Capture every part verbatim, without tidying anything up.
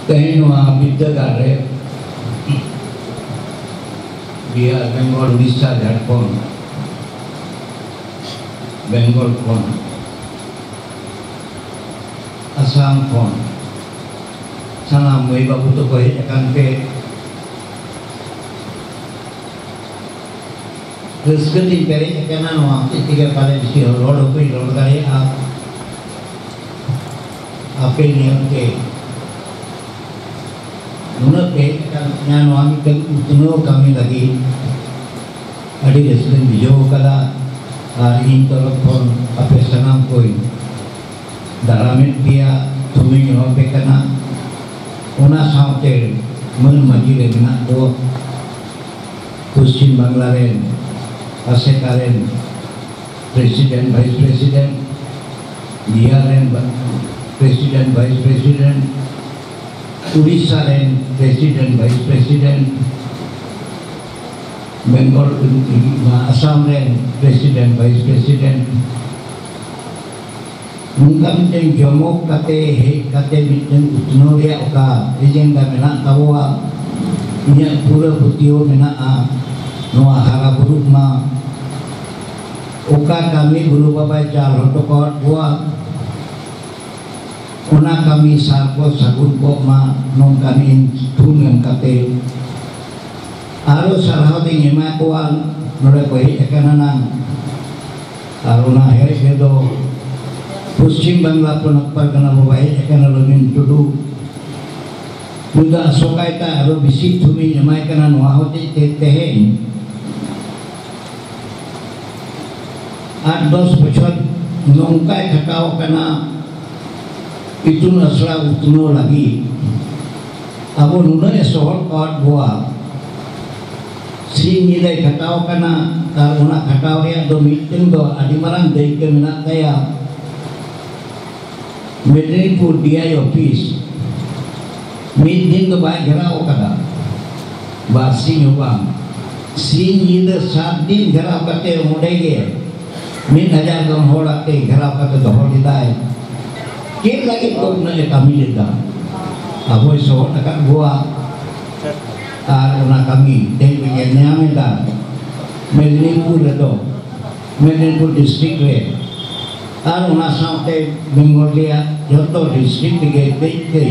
ᱛᱮᱦᱮᱧ ᱱᱚᱣᱟ ᱵᱤᱨᱫᱟᱹᱜᱟᱲ ᱨᱮ ᱵᱤᱦᱟᱨ, ᱵᱮᱝᱜᱚᱞ, ᱩᱲᱤᱥᱥᱟ, ᱡᱷᱟᱲᱠᱷᱚᱸᱰ, ᱵᱮᱝᱜᱚᱞ ᱠᱷᱚᱱ, ᱟᱥᱟᱢ ᱠᱷᱚᱱ ᱥᱟᱱᱟᱢ ᱢᱟᱹᱭ ᱵᱟᱹᱵᱩ ᱛᱟᱠᱚ ᱦᱮᱡ ᱟᱠᱟᱱ ᱛᱮ ᱨᱟᱹᱥᱠᱟᱹ ᱛᱤᱧ ᱯᱮᱨᱮᱡ ᱟᱠᱟᱱᱟ᱾ ᱱᱚᱣᱟ ᱦᱚᱛᱮᱡ ᱛᱮᱜᱮ ᱯᱟᱞᱮ ᱵᱮᱥᱤ ᱨᱚᱲ ᱦᱚᱸ ᱵᱟᱹᱧ ᱨᱚᱲ ᱫᱟᱲᱮᱭᱟᱜᱼᱟ᱾ ᱟᱯᱮ ᱧᱮᱞᱛᱮ ᱱᱩᱱᱟᱹᱜ ᱯᱮ ᱦᱮᱡ ᱟᱠᱟᱱ ᱛᱤᱧᱟ ᱱᱚᱣᱟ ᱢᱤᱫᱴᱟᱝ ᱩᱛᱱᱟᱹᱣ ᱠᱟᱹᱢᱤ ᱞᱟᱹᱜᱤᱫ ᱟᱹᱰᱤ ᱨᱟᱹᱥᱠᱟᱹᱧ ᱵᱩᱡᱷᱟᱹᱣ ᱟᱠᱟᱫᱟ᱾ ᱟᱨ ᱤᱧ ᱛᱚᱨᱚᱯ ᱠᱷᱚᱱ ᱟᱯᱮ ᱥᱟᱱᱟᱢ ᱠᱚᱧ ᱫᱟᱨᱟᱢᱮᱫ ᱯᱮᱭᱟ, ᱛᱷᱩᱢᱤᱧ ᱮᱢᱟ ᱯᱮ ᱠᱟᱱᱟ᱾ ᱚᱱᱟ ᱥᱟᱶᱛᱮ ᱢᱟᱹᱱ ᱢᱟᱹᱡᱷᱤ ᱨᱮ ᱢᱮᱱᱟᱜ ᱠᱚ ᱯᱚᱥᱪᱤᱢ ᱵᱟᱝᱞᱟ ᱨᱮᱱ, ᱟᱥᱮᱠᱟ ᱨᱮᱱ president, vice president, ᱵᱤᱦᱟᱨ ᱨᱮᱱ president, vice president, ᱩᱲᱤᱥᱥᱟ ᱨᱮᱱ president, vice president, Bengal, Assam ᱨᱮᱱ president, vice president, ᱱᱚᱝᱠᱟ ᱢᱤᱫᱴᱮᱱ ᱡᱚᱢᱚᱠ ᱠᱟᱛᱮ ᱦᱮᱡ ᱠᱟᱛᱮ ᱢᱤᱫᱴᱮᱱ ᱩᱛᱱᱟᱹᱣ ᱨᱮᱭᱟᱜ ᱚᱠᱟ agenda ᱢᱮᱱᱟᱜ ᱛᱟᱵᱚᱣᱟ, ᱤᱧᱟᱹᱜ ᱯᱩᱨᱟᱹ ᱯᱟᱹᱛᱭᱟᱹᱣ ᱢᱮᱱᱟᱜᱼᱟ ᱱᱚᱣᱟ ᱦᱟᱨᱟ ᱵᱩᱨᱩᱜ ᱢᱟ᱾ ᱚᱠᱟ ᱠᱟᱹᱢᱤ ᱜᱩᱨᱩ ᱵᱟᱵᱟᱭ ᱪᱟᱞ ᱦᱚᱴᱚ ᱠᱟᱣᱟᱫ ᱵᱚᱣᱟ, ᱚᱱᱟ ᱠᱟᱹᱢᱤ ᱥᱟᱨ ᱠᱚ ᱥᱟᱹᱜᱩᱱ ᱠᱚᱜ ᱢᱟ, ᱱᱚᱝᱠᱟᱱ ᱤᱧ ᱛᱷᱩᱢ ᱮᱢ ᱠᱟᱛᱮ ᱟᱨᱚ ᱥᱟᱨᱦᱟᱣ ᱫᱚᱧ ᱮᱢᱟ ᱠᱚᱣᱟ ᱱᱚᱰᱮ ᱠᱚ ᱦᱮᱡ ᱟᱠᱟᱱᱟ ᱱᱟᱝ᱾ ᱟᱨ ᱚᱱᱟ ᱦᱮᱡ ᱨᱮᱫᱚ ᱯᱚᱥᱪᱤᱢ ᱵᱟᱝᱞᱟ ᱯᱚᱱᱚᱛ ᱯᱟᱨᱜᱟᱱᱟ ᱵᱟᱵᱟ ᱦᱮᱡ ᱟᱠᱟᱱᱟ ᱞᱚᱢᱤᱱ ᱴᱩᱰᱩ᱾ ᱩᱱᱤ ᱫᱚ ᱟᱥᱚᱠᱟᱭᱛᱮ ᱟᱨᱚ ᱵᱮᱥᱤ ᱛᱷᱩᱢᱤᱧ ᱮᱢᱟᱭ ᱠᱟᱱᱟ᱾ ᱱᱚᱣᱟ ᱦᱚᱛᱮᱡ ᱛᱮ ᱛᱮᱦᱮᱧ ᱟᱴ ᱫᱚᱥ ᱵᱚᱪᱷᱚᱨ ᱱᱚᱝᱠᱟᱭ ᱠᱷᱟᱴᱟᱣ ᱟᱠᱟᱱᱟ ᱤᱛᱩᱱ ᱟᱥᱲᱟ ᱩᱛᱱᱟᱹᱣ ᱞᱟᱹᱜᱤᱫ᱾ ᱟᱵᱚ ᱱᱩᱱᱟᱹᱜ ᱮ ᱥᱚᱦᱚᱫ ᱟᱠᱟᱫ ᱵᱚᱣᱟ, ᱥᱤᱧ ᱧᱤᱫᱟᱹᱭ ᱠᱷᱟᱴᱟᱣ ᱟᱠᱟᱱᱟ᱾ ᱟᱨ ᱚᱱᱟ ᱠᱷᱟᱴᱟᱣ ᱨᱮᱭᱟᱜ ᱫᱚ ᱢᱤᱫᱴᱮᱱ ᱫᱚ ᱟᱹᱰᱤ ᱢᱟᱨᱟᱝ ᱫᱟᱹᱭᱠᱟᱹ ᱢᱮᱱᱟᱜ ᱛᱟᱭᱟ᱾ ᱢᱮᱫᱽᱱᱤᱯᱩᱨ D I office ᱢᱤᱫ ᱫᱤᱱ ᱫᱚ ᱵᱟᱭ ᱜᱷᱮᱨᱟᱣ ᱟᱠᱟᱫᱟ, ᱵᱟᱨ ᱥᱤᱧ ᱦᱚᱸ ᱵᱟᱝ, ᱥᱤᱧ ᱧᱤᱫᱟᱹ ᱥᱟᱛ ᱫᱤᱱ ᱜᱷᱮᱨᱟᱣ ᱠᱟᱛᱮ ᱚᱸᱰᱮ ᱜᱮ ᱢᱤᱫ ᱦᱟᱡᱟᱨ ᱜᱟᱱ ᱦᱚᱲ ᱟᱛᱮ ᱜᱷᱮᱨᱟᱣ ᱠᱟᱛᱮ ᱫᱚᱦᱚ ᱞᱮᱫᱟᱭ᱾ ᱪᱮᱫ ᱞᱟᱹᱜᱤᱫ ᱠᱚ ᱩᱱᱟᱹᱜ ᱮ ᱠᱟᱹᱢᱤ ᱞᱮᱫᱟ? ᱟᱵᱚᱭ ᱥᱚᱦᱚᱫ ᱟᱠᱟᱫ ᱵᱚᱣᱟ᱾ ᱟᱨ ᱚᱱᱟ ᱠᱟᱹᱢᱤ ᱛᱮᱦᱮᱧ ᱵᱚᱱ ᱧᱮᱞ ᱧᱟᱢ ᱮᱫᱟ ᱢᱮᱫᱽᱱᱤᱯᱩᱨ ᱨᱮᱫᱚ, ᱢᱮᱫᱽᱱᱤᱯᱩᱨ ᱰᱤᱥᱴᱨᱤᱠᱴ ᱨᱮ ᱟᱨ ᱚᱱᱟ ᱥᱟᱶᱛᱮ ᱵᱮᱝᱜᱚᱞ ᱨᱮᱭᱟᱜ ᱡᱚᱛᱚ ᱰᱤᱥᱴᱨᱤᱠᱴ ᱨᱮᱜᱮ ᱠᱟᱹᱡ ᱠᱟᱹᱡ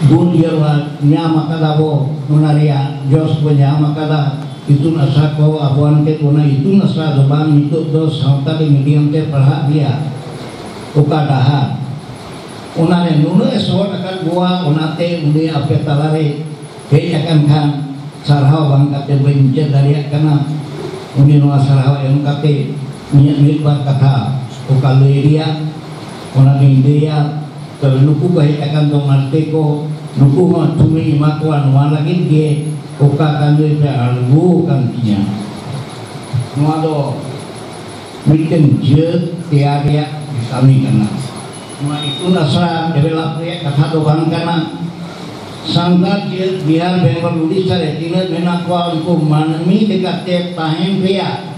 ᱵᱩᱡᱽ ᱦᱩᱭᱩᱜᱼᱟ, ᱧᱟᱢ ᱟᱠᱟᱫᱟ ᱵᱚ, ᱚᱱᱟ ᱨᱮᱭᱟᱜ ᱡᱚᱥ ᱵᱚ ᱧᱟᱢ ᱟᱠᱟᱫᱟ᱾ ᱤᱛᱩᱱ ᱟᱥᱲᱟ ᱠᱚ ᱟᱵᱚᱣᱟᱱ ᱛᱮ ᱚᱱᱟ ᱤᱛᱩᱱ ᱟᱥᱲᱟ ᱫᱚ ᱵᱟᱝ, ᱱᱤᱛᱚᱜ ᱫᱚ ᱥᱟᱶᱛᱟᱞᱤ ᱢᱤᱰᱤᱭᱟᱢ ᱛᱮ ᱯᱟᱲᱦᱟᱜ ᱨᱮᱭᱟᱜ ᱚᱠᱟ ᱰᱟᱦᱟᱨ, ᱚᱱᱟ ᱨᱮ ᱱᱩᱱᱟᱹᱜ ᱮ ᱥᱚᱦᱚᱫ ᱟᱠᱟᱫ ᱵᱚᱣᱟ, ᱚᱱᱟᱛᱮ ᱩᱱᱤ ᱟᱯᱮ ᱛᱟᱞᱟᱨᱮ ᱦᱮᱡ ᱟᱠᱟᱱ ᱠᱷᱟᱱ ᱥᱟᱨᱦᱟᱣ ᱵᱟᱝ ᱠᱟᱛᱮ ᱵᱟᱹᱧ ᱢᱩᱪᱟᱹᱫ ᱫᱟᱲᱮᱭᱟᱜ ᱠᱟᱱᱟ᱾ ᱩᱱᱤ ᱱᱚᱣᱟ ᱥᱟᱨᱦᱟᱣ ᱮᱢ ᱠᱟᱛᱮ ᱤᱧᱟᱹᱜ ᱢᱤᱫ ᱵᱟᱨ ᱠᱟᱛᱷᱟ ᱚᱠᱟ ᱞᱟᱹᱭ ᱨᱮᱭᱟᱜ, ᱚᱱᱟ ᱫᱚᱧ ᱞᱟᱹᱭᱟ᱾ ᱛᱚᱵᱮ ᱱᱩᱠᱩ ᱠᱚ ᱦᱮᱡ ᱟᱠᱟᱱ ᱫᱚ ᱢᱟᱨᱛᱮ ᱠᱚ, ᱱᱩᱠᱩ ᱦᱚᱸ ᱛᱷᱩᱢᱤᱧ ᱮᱢᱟ ᱠᱚᱣᱟ ᱱᱚᱣᱟ ᱞᱟᱹᱜᱤᱫ ᱜᱮ, ᱚᱠᱟ ᱠᱟᱹᱢᱤ ᱯᱮ ᱟᱬᱜᱚ ᱟᱠᱟᱱ ᱛᱤᱧᱟ᱾ ᱱᱚᱣᱟ ᱫᱚ ᱢᱤᱫᱴᱮᱱ ᱡᱟᱹᱛ ᱛᱮᱭᱟᱨ ᱨᱮᱭᱟᱜ ᱠᱟᱹᱢᱤ ᱠᱟᱱᱟ᱾ ᱱᱚᱣᱟ ᱤᱛᱩᱱ ᱟᱥᱲᱟ ᱰᱮᱵᱷᱮᱞᱚᱯ ᱨᱮᱭᱟᱜ ᱠᱟᱛᱷᱟ ᱫᱚ ᱵᱟᱝ ᱠᱟᱱᱟ᱾ ᱥᱟᱱᱛᱟᱲ ᱡᱟᱹᱛ ᱵᱤᱦᱟᱨ, ᱵᱮᱝᱜᱚᱞ, ᱩᱰᱤᱥᱟ ᱨᱮ ᱛᱤᱱᱟᱹᱜ ᱢᱮᱱᱟᱜ ᱠᱚᱣᱟ, ᱩᱱᱠᱩ ᱢᱟᱹᱱᱢᱤ ᱞᱮᱠᱟᱛᱮ ᱛᱟᱦᱮᱱ ᱨᱮᱭᱟᱜ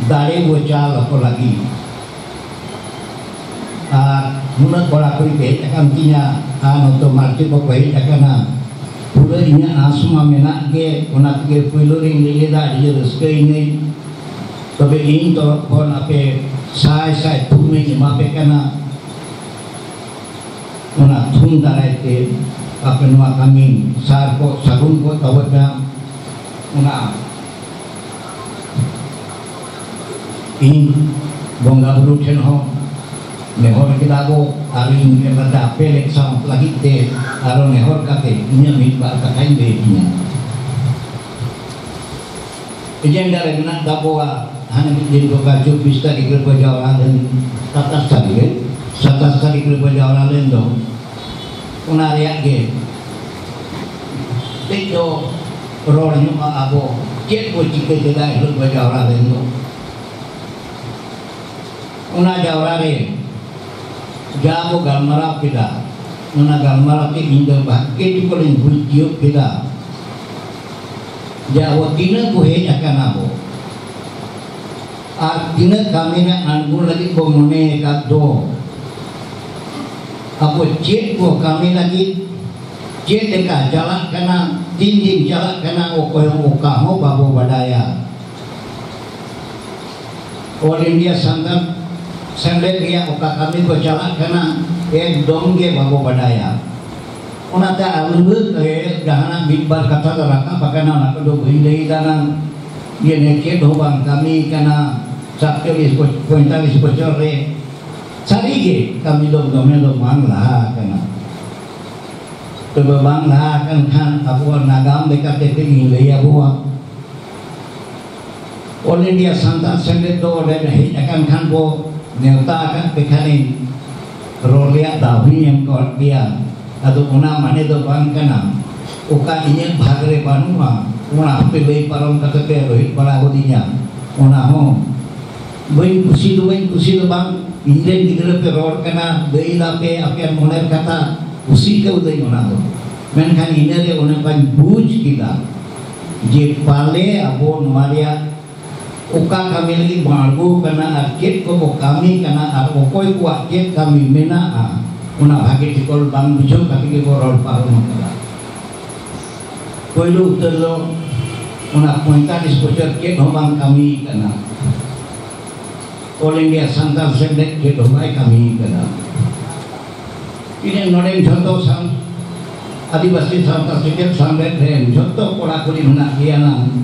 ᱫᱟᱲᱮ ᱵᱚ ᱪᱟᱞ ᱟᱠᱚ ᱞᱟᱹᱜᱤᱫ᱾ ᱟᱨ ᱱᱩᱱᱟᱹᱜ ᱠᱚᱲᱟ ᱠᱩᱲᱤ ᱠᱚ ᱦᱮᱡ ᱟᱠᱟᱱ ᱛᱤᱧᱟ, ᱟᱨ ᱱᱚᱛᱮ ᱢᱟᱨᱪᱤ ᱠᱚᱠᱚ ᱦᱮᱡ ᱟᱠᱟᱱᱟ᱾ ᱯᱩᱨᱟᱹ ᱤᱧᱟᱹᱜ ᱟᱸᱥ ᱢᱟ ᱢᱮᱱᱟᱜ ᱜᱮ, ᱚᱱᱟ ᱛᱮᱜᱮ ᱯᱳᱭᱞᱳ ᱨᱤᱧ ᱞᱟᱹᱭ ᱞᱮᱫᱟ, ᱟᱹᱰᱤ ᱡᱳᱨ ᱨᱟᱹᱥᱠᱟᱹᱭᱮᱱᱟᱹᱧ᱾ ᱛᱚᱵᱮ ᱤᱧ ᱛᱚᱨᱚᱯ ᱠᱷᱚᱱ ᱟᱯᱮ ᱥᱟᱭ ᱥᱟᱭ ᱛᱷᱩᱢ ᱤᱧ ᱮᱢᱟ ᱯᱮ ᱠᱟᱱᱟ᱾ ᱚᱱᱟ ᱛᱷᱩᱢ ᱫᱟᱨᱟᱭ ᱛᱮ ᱟᱯᱮ ᱱᱚᱣᱟ ᱠᱟᱹᱢᱤ ᱥᱟᱨ ᱠᱚ ᱥᱟᱹᱜᱩᱱ ᱠᱚ ᱛᱟᱵᱚᱱᱟ᱾ ᱚᱱᱟ ᱤᱧ ᱵᱚᱸᱜᱟ ᱵᱩᱨᱩ ᱴᱷᱮᱱ ᱦᱚᱸ ᱱᱮᱦᱚᱨ ᱠᱮᱫᱟ ᱵᱚ, ᱟᱨ ᱤᱧ ᱞᱮᱠᱟᱛᱮ ᱟᱯᱮ ᱞᱮᱠ ᱥᱟᱶ ᱞᱟᱹᱜᱤᱫ ᱛᱮ ᱟᱨᱚ ᱱᱮᱦᱚᱨ ᱠᱟᱛᱮ ᱤᱧᱟᱹᱜ ᱢᱤᱫ ᱵᱟᱨ ᱠᱟᱛᱷᱟᱧ ᱞᱟᱹᱭ ᱛᱤᱧᱟ᱾ ᱮᱡᱮᱱᱰᱟ ᱨᱮ ᱢᱮᱱᱟᱜ ᱛᱟᱵᱚᱣᱟ, ᱦᱟᱱᱮ ᱢᱤᱫ ᱫᱤᱱ ᱜᱚᱴᱟ ᱪᱚᱵᱵᱤᱥ ᱛᱟᱹᱨᱤᱠᱷ ᱨᱮ ᱵᱟᱡᱟᱣ ᱞᱮᱱ, ᱥᱟᱛᱟᱥ ᱛᱟᱹᱨᱤᱠᱷ ᱨᱮ, ᱥᱟᱛᱟᱥ ᱛᱟᱹᱨᱤᱠᱷ ᱨᱮ ᱵᱟᱡᱟᱣ ᱞᱮᱱ ᱫᱚ, ᱚᱱᱟ ᱨᱮᱭᱟᱜ ᱜᱮ ᱠᱟᱹᱡ ᱫᱚ ᱨᱚᱲ ᱧᱚᱜ ᱟᱵᱚ, ᱪᱮᱫ ᱵᱚ ᱪᱤᱠᱟᱹ ᱠᱮᱫᱟ ᱦᱤᱞᱳᱜ ᱵᱟᱡᱟᱣ ᱞᱮᱱ ᱫᱚ᱾ ᱚᱱᱟ ᱡᱟᱣᱨᱟ ᱨᱮ ᱡᱟ ᱵᱚ ᱜᱟᱞᱢᱟᱨᱟᱣ ᱠᱮᱫᱟ, ᱚᱱᱟ ᱜᱟᱞᱢᱟᱨᱟᱣ ᱛᱮ ᱤᱧ ᱫᱚ ᱵᱷᱟᱜᱮ ᱴᱷᱤᱠ ᱠᱚᱧ ᱵᱩᱡᱽ ᱛᱤᱭᱳᱜ ᱠᱮᱫᱟ ᱡᱮ ᱟᱵᱚ ᱛᱤᱱᱟᱹᱜ ᱵᱚ ᱦᱮᱡ ᱟᱠᱟᱱᱟ ᱵᱚ, ᱟᱨ ᱛᱤᱱᱟᱹᱜ ᱠᱟᱹᱢᱤ ᱨᱮ ᱟᱬᱜᱚ ᱞᱟᱹᱜᱤᱫ ᱵᱚ ᱢᱚᱱᱮ ᱟᱠᱟᱫ ᱫᱚ, ᱟᱵᱚ ᱪᱮᱫ ᱠᱚ ᱠᱟᱹᱢᱤ ᱞᱟᱹᱜᱤᱫ, ᱪᱮᱫ ᱞᱮᱠᱟ ᱪᱟᱞᱟᱜ ᱠᱟᱱᱟ, ᱛᱤᱱ ᱫᱤᱱ ᱪᱟᱞᱟᱜ ᱠᱟᱱᱟ, ᱚᱠᱚᱭ ᱦᱚᱸ ᱚᱠᱟ ᱦᱚᱸ ᱵᱟᱵᱚ ᱵᱟᱰᱟᱭᱟ᱾ All India ᱥᱟᱱᱛᱟᱲ ᱥᱮᱢᱞᱮᱫ ᱨᱮᱭᱟᱜ ᱚᱠᱟ ᱠᱟᱹᱢᱤ ᱠᱚ ᱪᱟᱞᱟᱜ ᱠᱟᱱᱟ, ᱮᱠᱫᱚᱢ ᱜᱮ ᱵᱟᱵᱚ ᱵᱟᱰᱟᱭᱟ᱾ ᱚᱱᱟᱛᱮ ᱟᱹᱞᱩ ᱨᱮ ᱡᱟᱦᱟᱱᱟᱜ ᱢᱤᱫ ᱵᱟᱨ ᱠᱟᱛᱷᱟ ᱫᱚ ᱨᱟᱠᱟᱵ ᱟᱠᱟᱱᱟ, ᱚᱱᱟ ᱠᱚᱫᱚ ᱵᱟᱹᱧ ᱞᱟᱹᱭ ᱫᱟ ᱱᱟᱝ᱾ ᱤᱭᱟᱹ ᱱᱮ ᱪᱮᱫ ᱦᱚᱸ ᱵᱟᱝ ᱠᱟᱹᱢᱤ ᱠᱟᱱᱟ ᱥᱟᱛᱪᱚᱞᱞᱤᱥ ᱵᱚᱪ-, ᱯᱚᱸᱭᱛᱟᱞᱞᱤᱥ ᱵᱚᱪᱷᱚᱨ ᱨᱮ᱾ ᱥᱟᱹᱨᱤ ᱜᱮ ᱠᱟᱹᱢᱤ ᱫᱚ ᱫᱚᱢᱮ ᱫᱚ ᱵᱟᱝ ᱞᱟᱦᱟ ᱟᱠᱟᱱᱟ᱾ ᱛᱚᱵᱮ ᱵᱟᱝ ᱞᱟᱦᱟ ᱟᱠᱟᱱ ᱠᱷᱟᱱ ᱟᱵᱚᱣᱟᱜ ᱱᱟᱜᱟᱢ ᱞᱮᱠᱟᱛᱮ ᱠᱟᱹᱡ ᱤᱧ ᱞᱟᱹᱭ ᱟᱵᱚᱣᱟ᱾ All India ᱥᱟᱱᱛᱟᱲ ᱥᱮᱢᱞᱮᱫ ᱫᱚ ᱚᱸᱰᱮ ᱦᱮᱡ ᱟᱠᱟᱱ ᱠᱷᱟᱱ ᱠᱚ ᱱᱮᱣᱛᱟ ᱟᱠᱟᱫ ᱯᱮ ᱠᱷᱟᱱᱤᱧ ᱨᱚᱲ ᱨᱮᱭᱟᱜ ᱫᱟᱣ ᱦᱚᱸᱧ ᱮᱢ ᱠᱟᱣᱟᱫ ᱯᱮᱭᱟ᱾ ᱟᱫᱚ ᱚᱱᱟ ᱢᱟᱱᱮ ᱫᱚ ᱵᱟᱝ ᱠᱟᱱᱟ ᱚᱠᱟ ᱤᱧᱟᱹᱜ ᱵᱷᱟᱜᱽ ᱨᱮ ᱵᱟᱹᱱᱩᱜᱼᱟ, ᱚᱱᱟ ᱦᱚᱸᱯᱮ ᱞᱟᱹᱭ ᱯᱟᱨᱚᱢ ᱠᱟᱛᱮ ᱯᱮ ᱨᱳᱦᱮᱫ ᱵᱟᱲᱟ ᱜᱚᱫᱤᱧᱟ᱾ ᱚᱱᱟ ᱦᱚᱸ ᱵᱟᱹᱧ ᱠᱩᱥᱤ ᱫᱚ ᱵᱟᱹᱧ ᱠᱩᱥᱤ ᱫᱚ ᱵᱟᱝ, ᱤᱧ ᱨᱮᱱ ᱜᱤᱫᱽᱨᱟᱹ ᱯᱮ ᱨᱚᱲ ᱠᱟᱱᱟ, ᱞᱟᱹᱭ ᱫᱟᱯᱮ ᱟᱯᱮᱭᱟᱜ ᱢᱚᱱᱮᱨ ᱠᱟᱛᱷᱟ, ᱠᱩᱥᱤ ᱠᱟᱹᱣᱫᱟᱹᱧ ᱚᱱᱟ ᱫᱚ᱾ ᱢᱮᱱᱠᱷᱟᱱ ᱤᱱᱟᱹᱨᱮ ᱚᱱᱮ ᱚᱱᱠᱟᱧ ᱵᱩᱡᱽ ᱠᱮᱫᱟ ᱡᱮ ᱯᱟᱞᱮ ᱟᱵᱚ ᱱᱚᱣᱟ ᱨᱮᱭᱟᱜ ᱚᱠᱟ ᱠᱟᱹᱢᱤ ᱞᱟᱹᱜᱤᱫ ᱵᱚᱱ ᱟᱬᱜᱚ ᱠᱟᱱᱟ ᱟᱨ ᱪᱮᱫ ᱠᱚᱵᱚ ᱠᱟᱹᱢᱤ ᱠᱟᱱᱟ ᱟᱨ ᱚᱠᱚᱭ ᱠᱚᱣᱟᱜ ᱪᱮᱫ ᱠᱟᱹᱢᱤ ᱢᱮᱱᱟᱜᱼᱟ, ᱚᱱᱟ ᱵᱷᱟᱜᱮ ᱴᱷᱤᱠ ᱵᱟᱝ ᱵᱩᱡᱷᱟᱹᱣ ᱠᱟᱛᱮ ᱜᱮᱵᱚ ᱨᱚᱲ ᱯᱟᱨᱚᱢ ᱠᱟᱫᱟ᱾ ᱯᱳᱭᱞᱳ ᱩᱛᱟᱹᱨ ᱫᱚ ᱚᱱᱟ ᱯᱚᱸᱭᱛᱟᱞᱞᱤᱥ ᱵᱚᱪᱷᱚᱨ ᱪᱮᱫ ᱦᱚᱸ ᱵᱟᱝ ᱠᱟᱹᱢᱤ ᱠᱟᱱᱟ᱾ All India ᱥᱟᱱᱛᱟᱲ ᱥᱮᱢᱞᱮᱫ ᱪᱮᱫ ᱦᱚᱸ ᱵᱟᱭ ᱠᱟᱹᱢᱤ ᱠᱟᱱᱟ᱾ ᱤᱧ ᱱᱚᱰᱮᱱ ᱡᱷᱚᱛᱚ ᱥᱟᱶ-, ᱟᱹᱫᱤᱵᱟᱹᱥᱤ ᱥᱟᱶᱛᱟ ᱥᱮᱪᱮᱫ ᱥᱟᱶᱦᱮᱫ ᱨᱮᱱ ᱡᱷᱚᱛᱚ ᱠᱚᱲᱟ ᱠᱩᱲᱤ ᱢᱮᱱᱟᱜ ᱞᱮᱭᱟ ᱱᱟᱝ᱾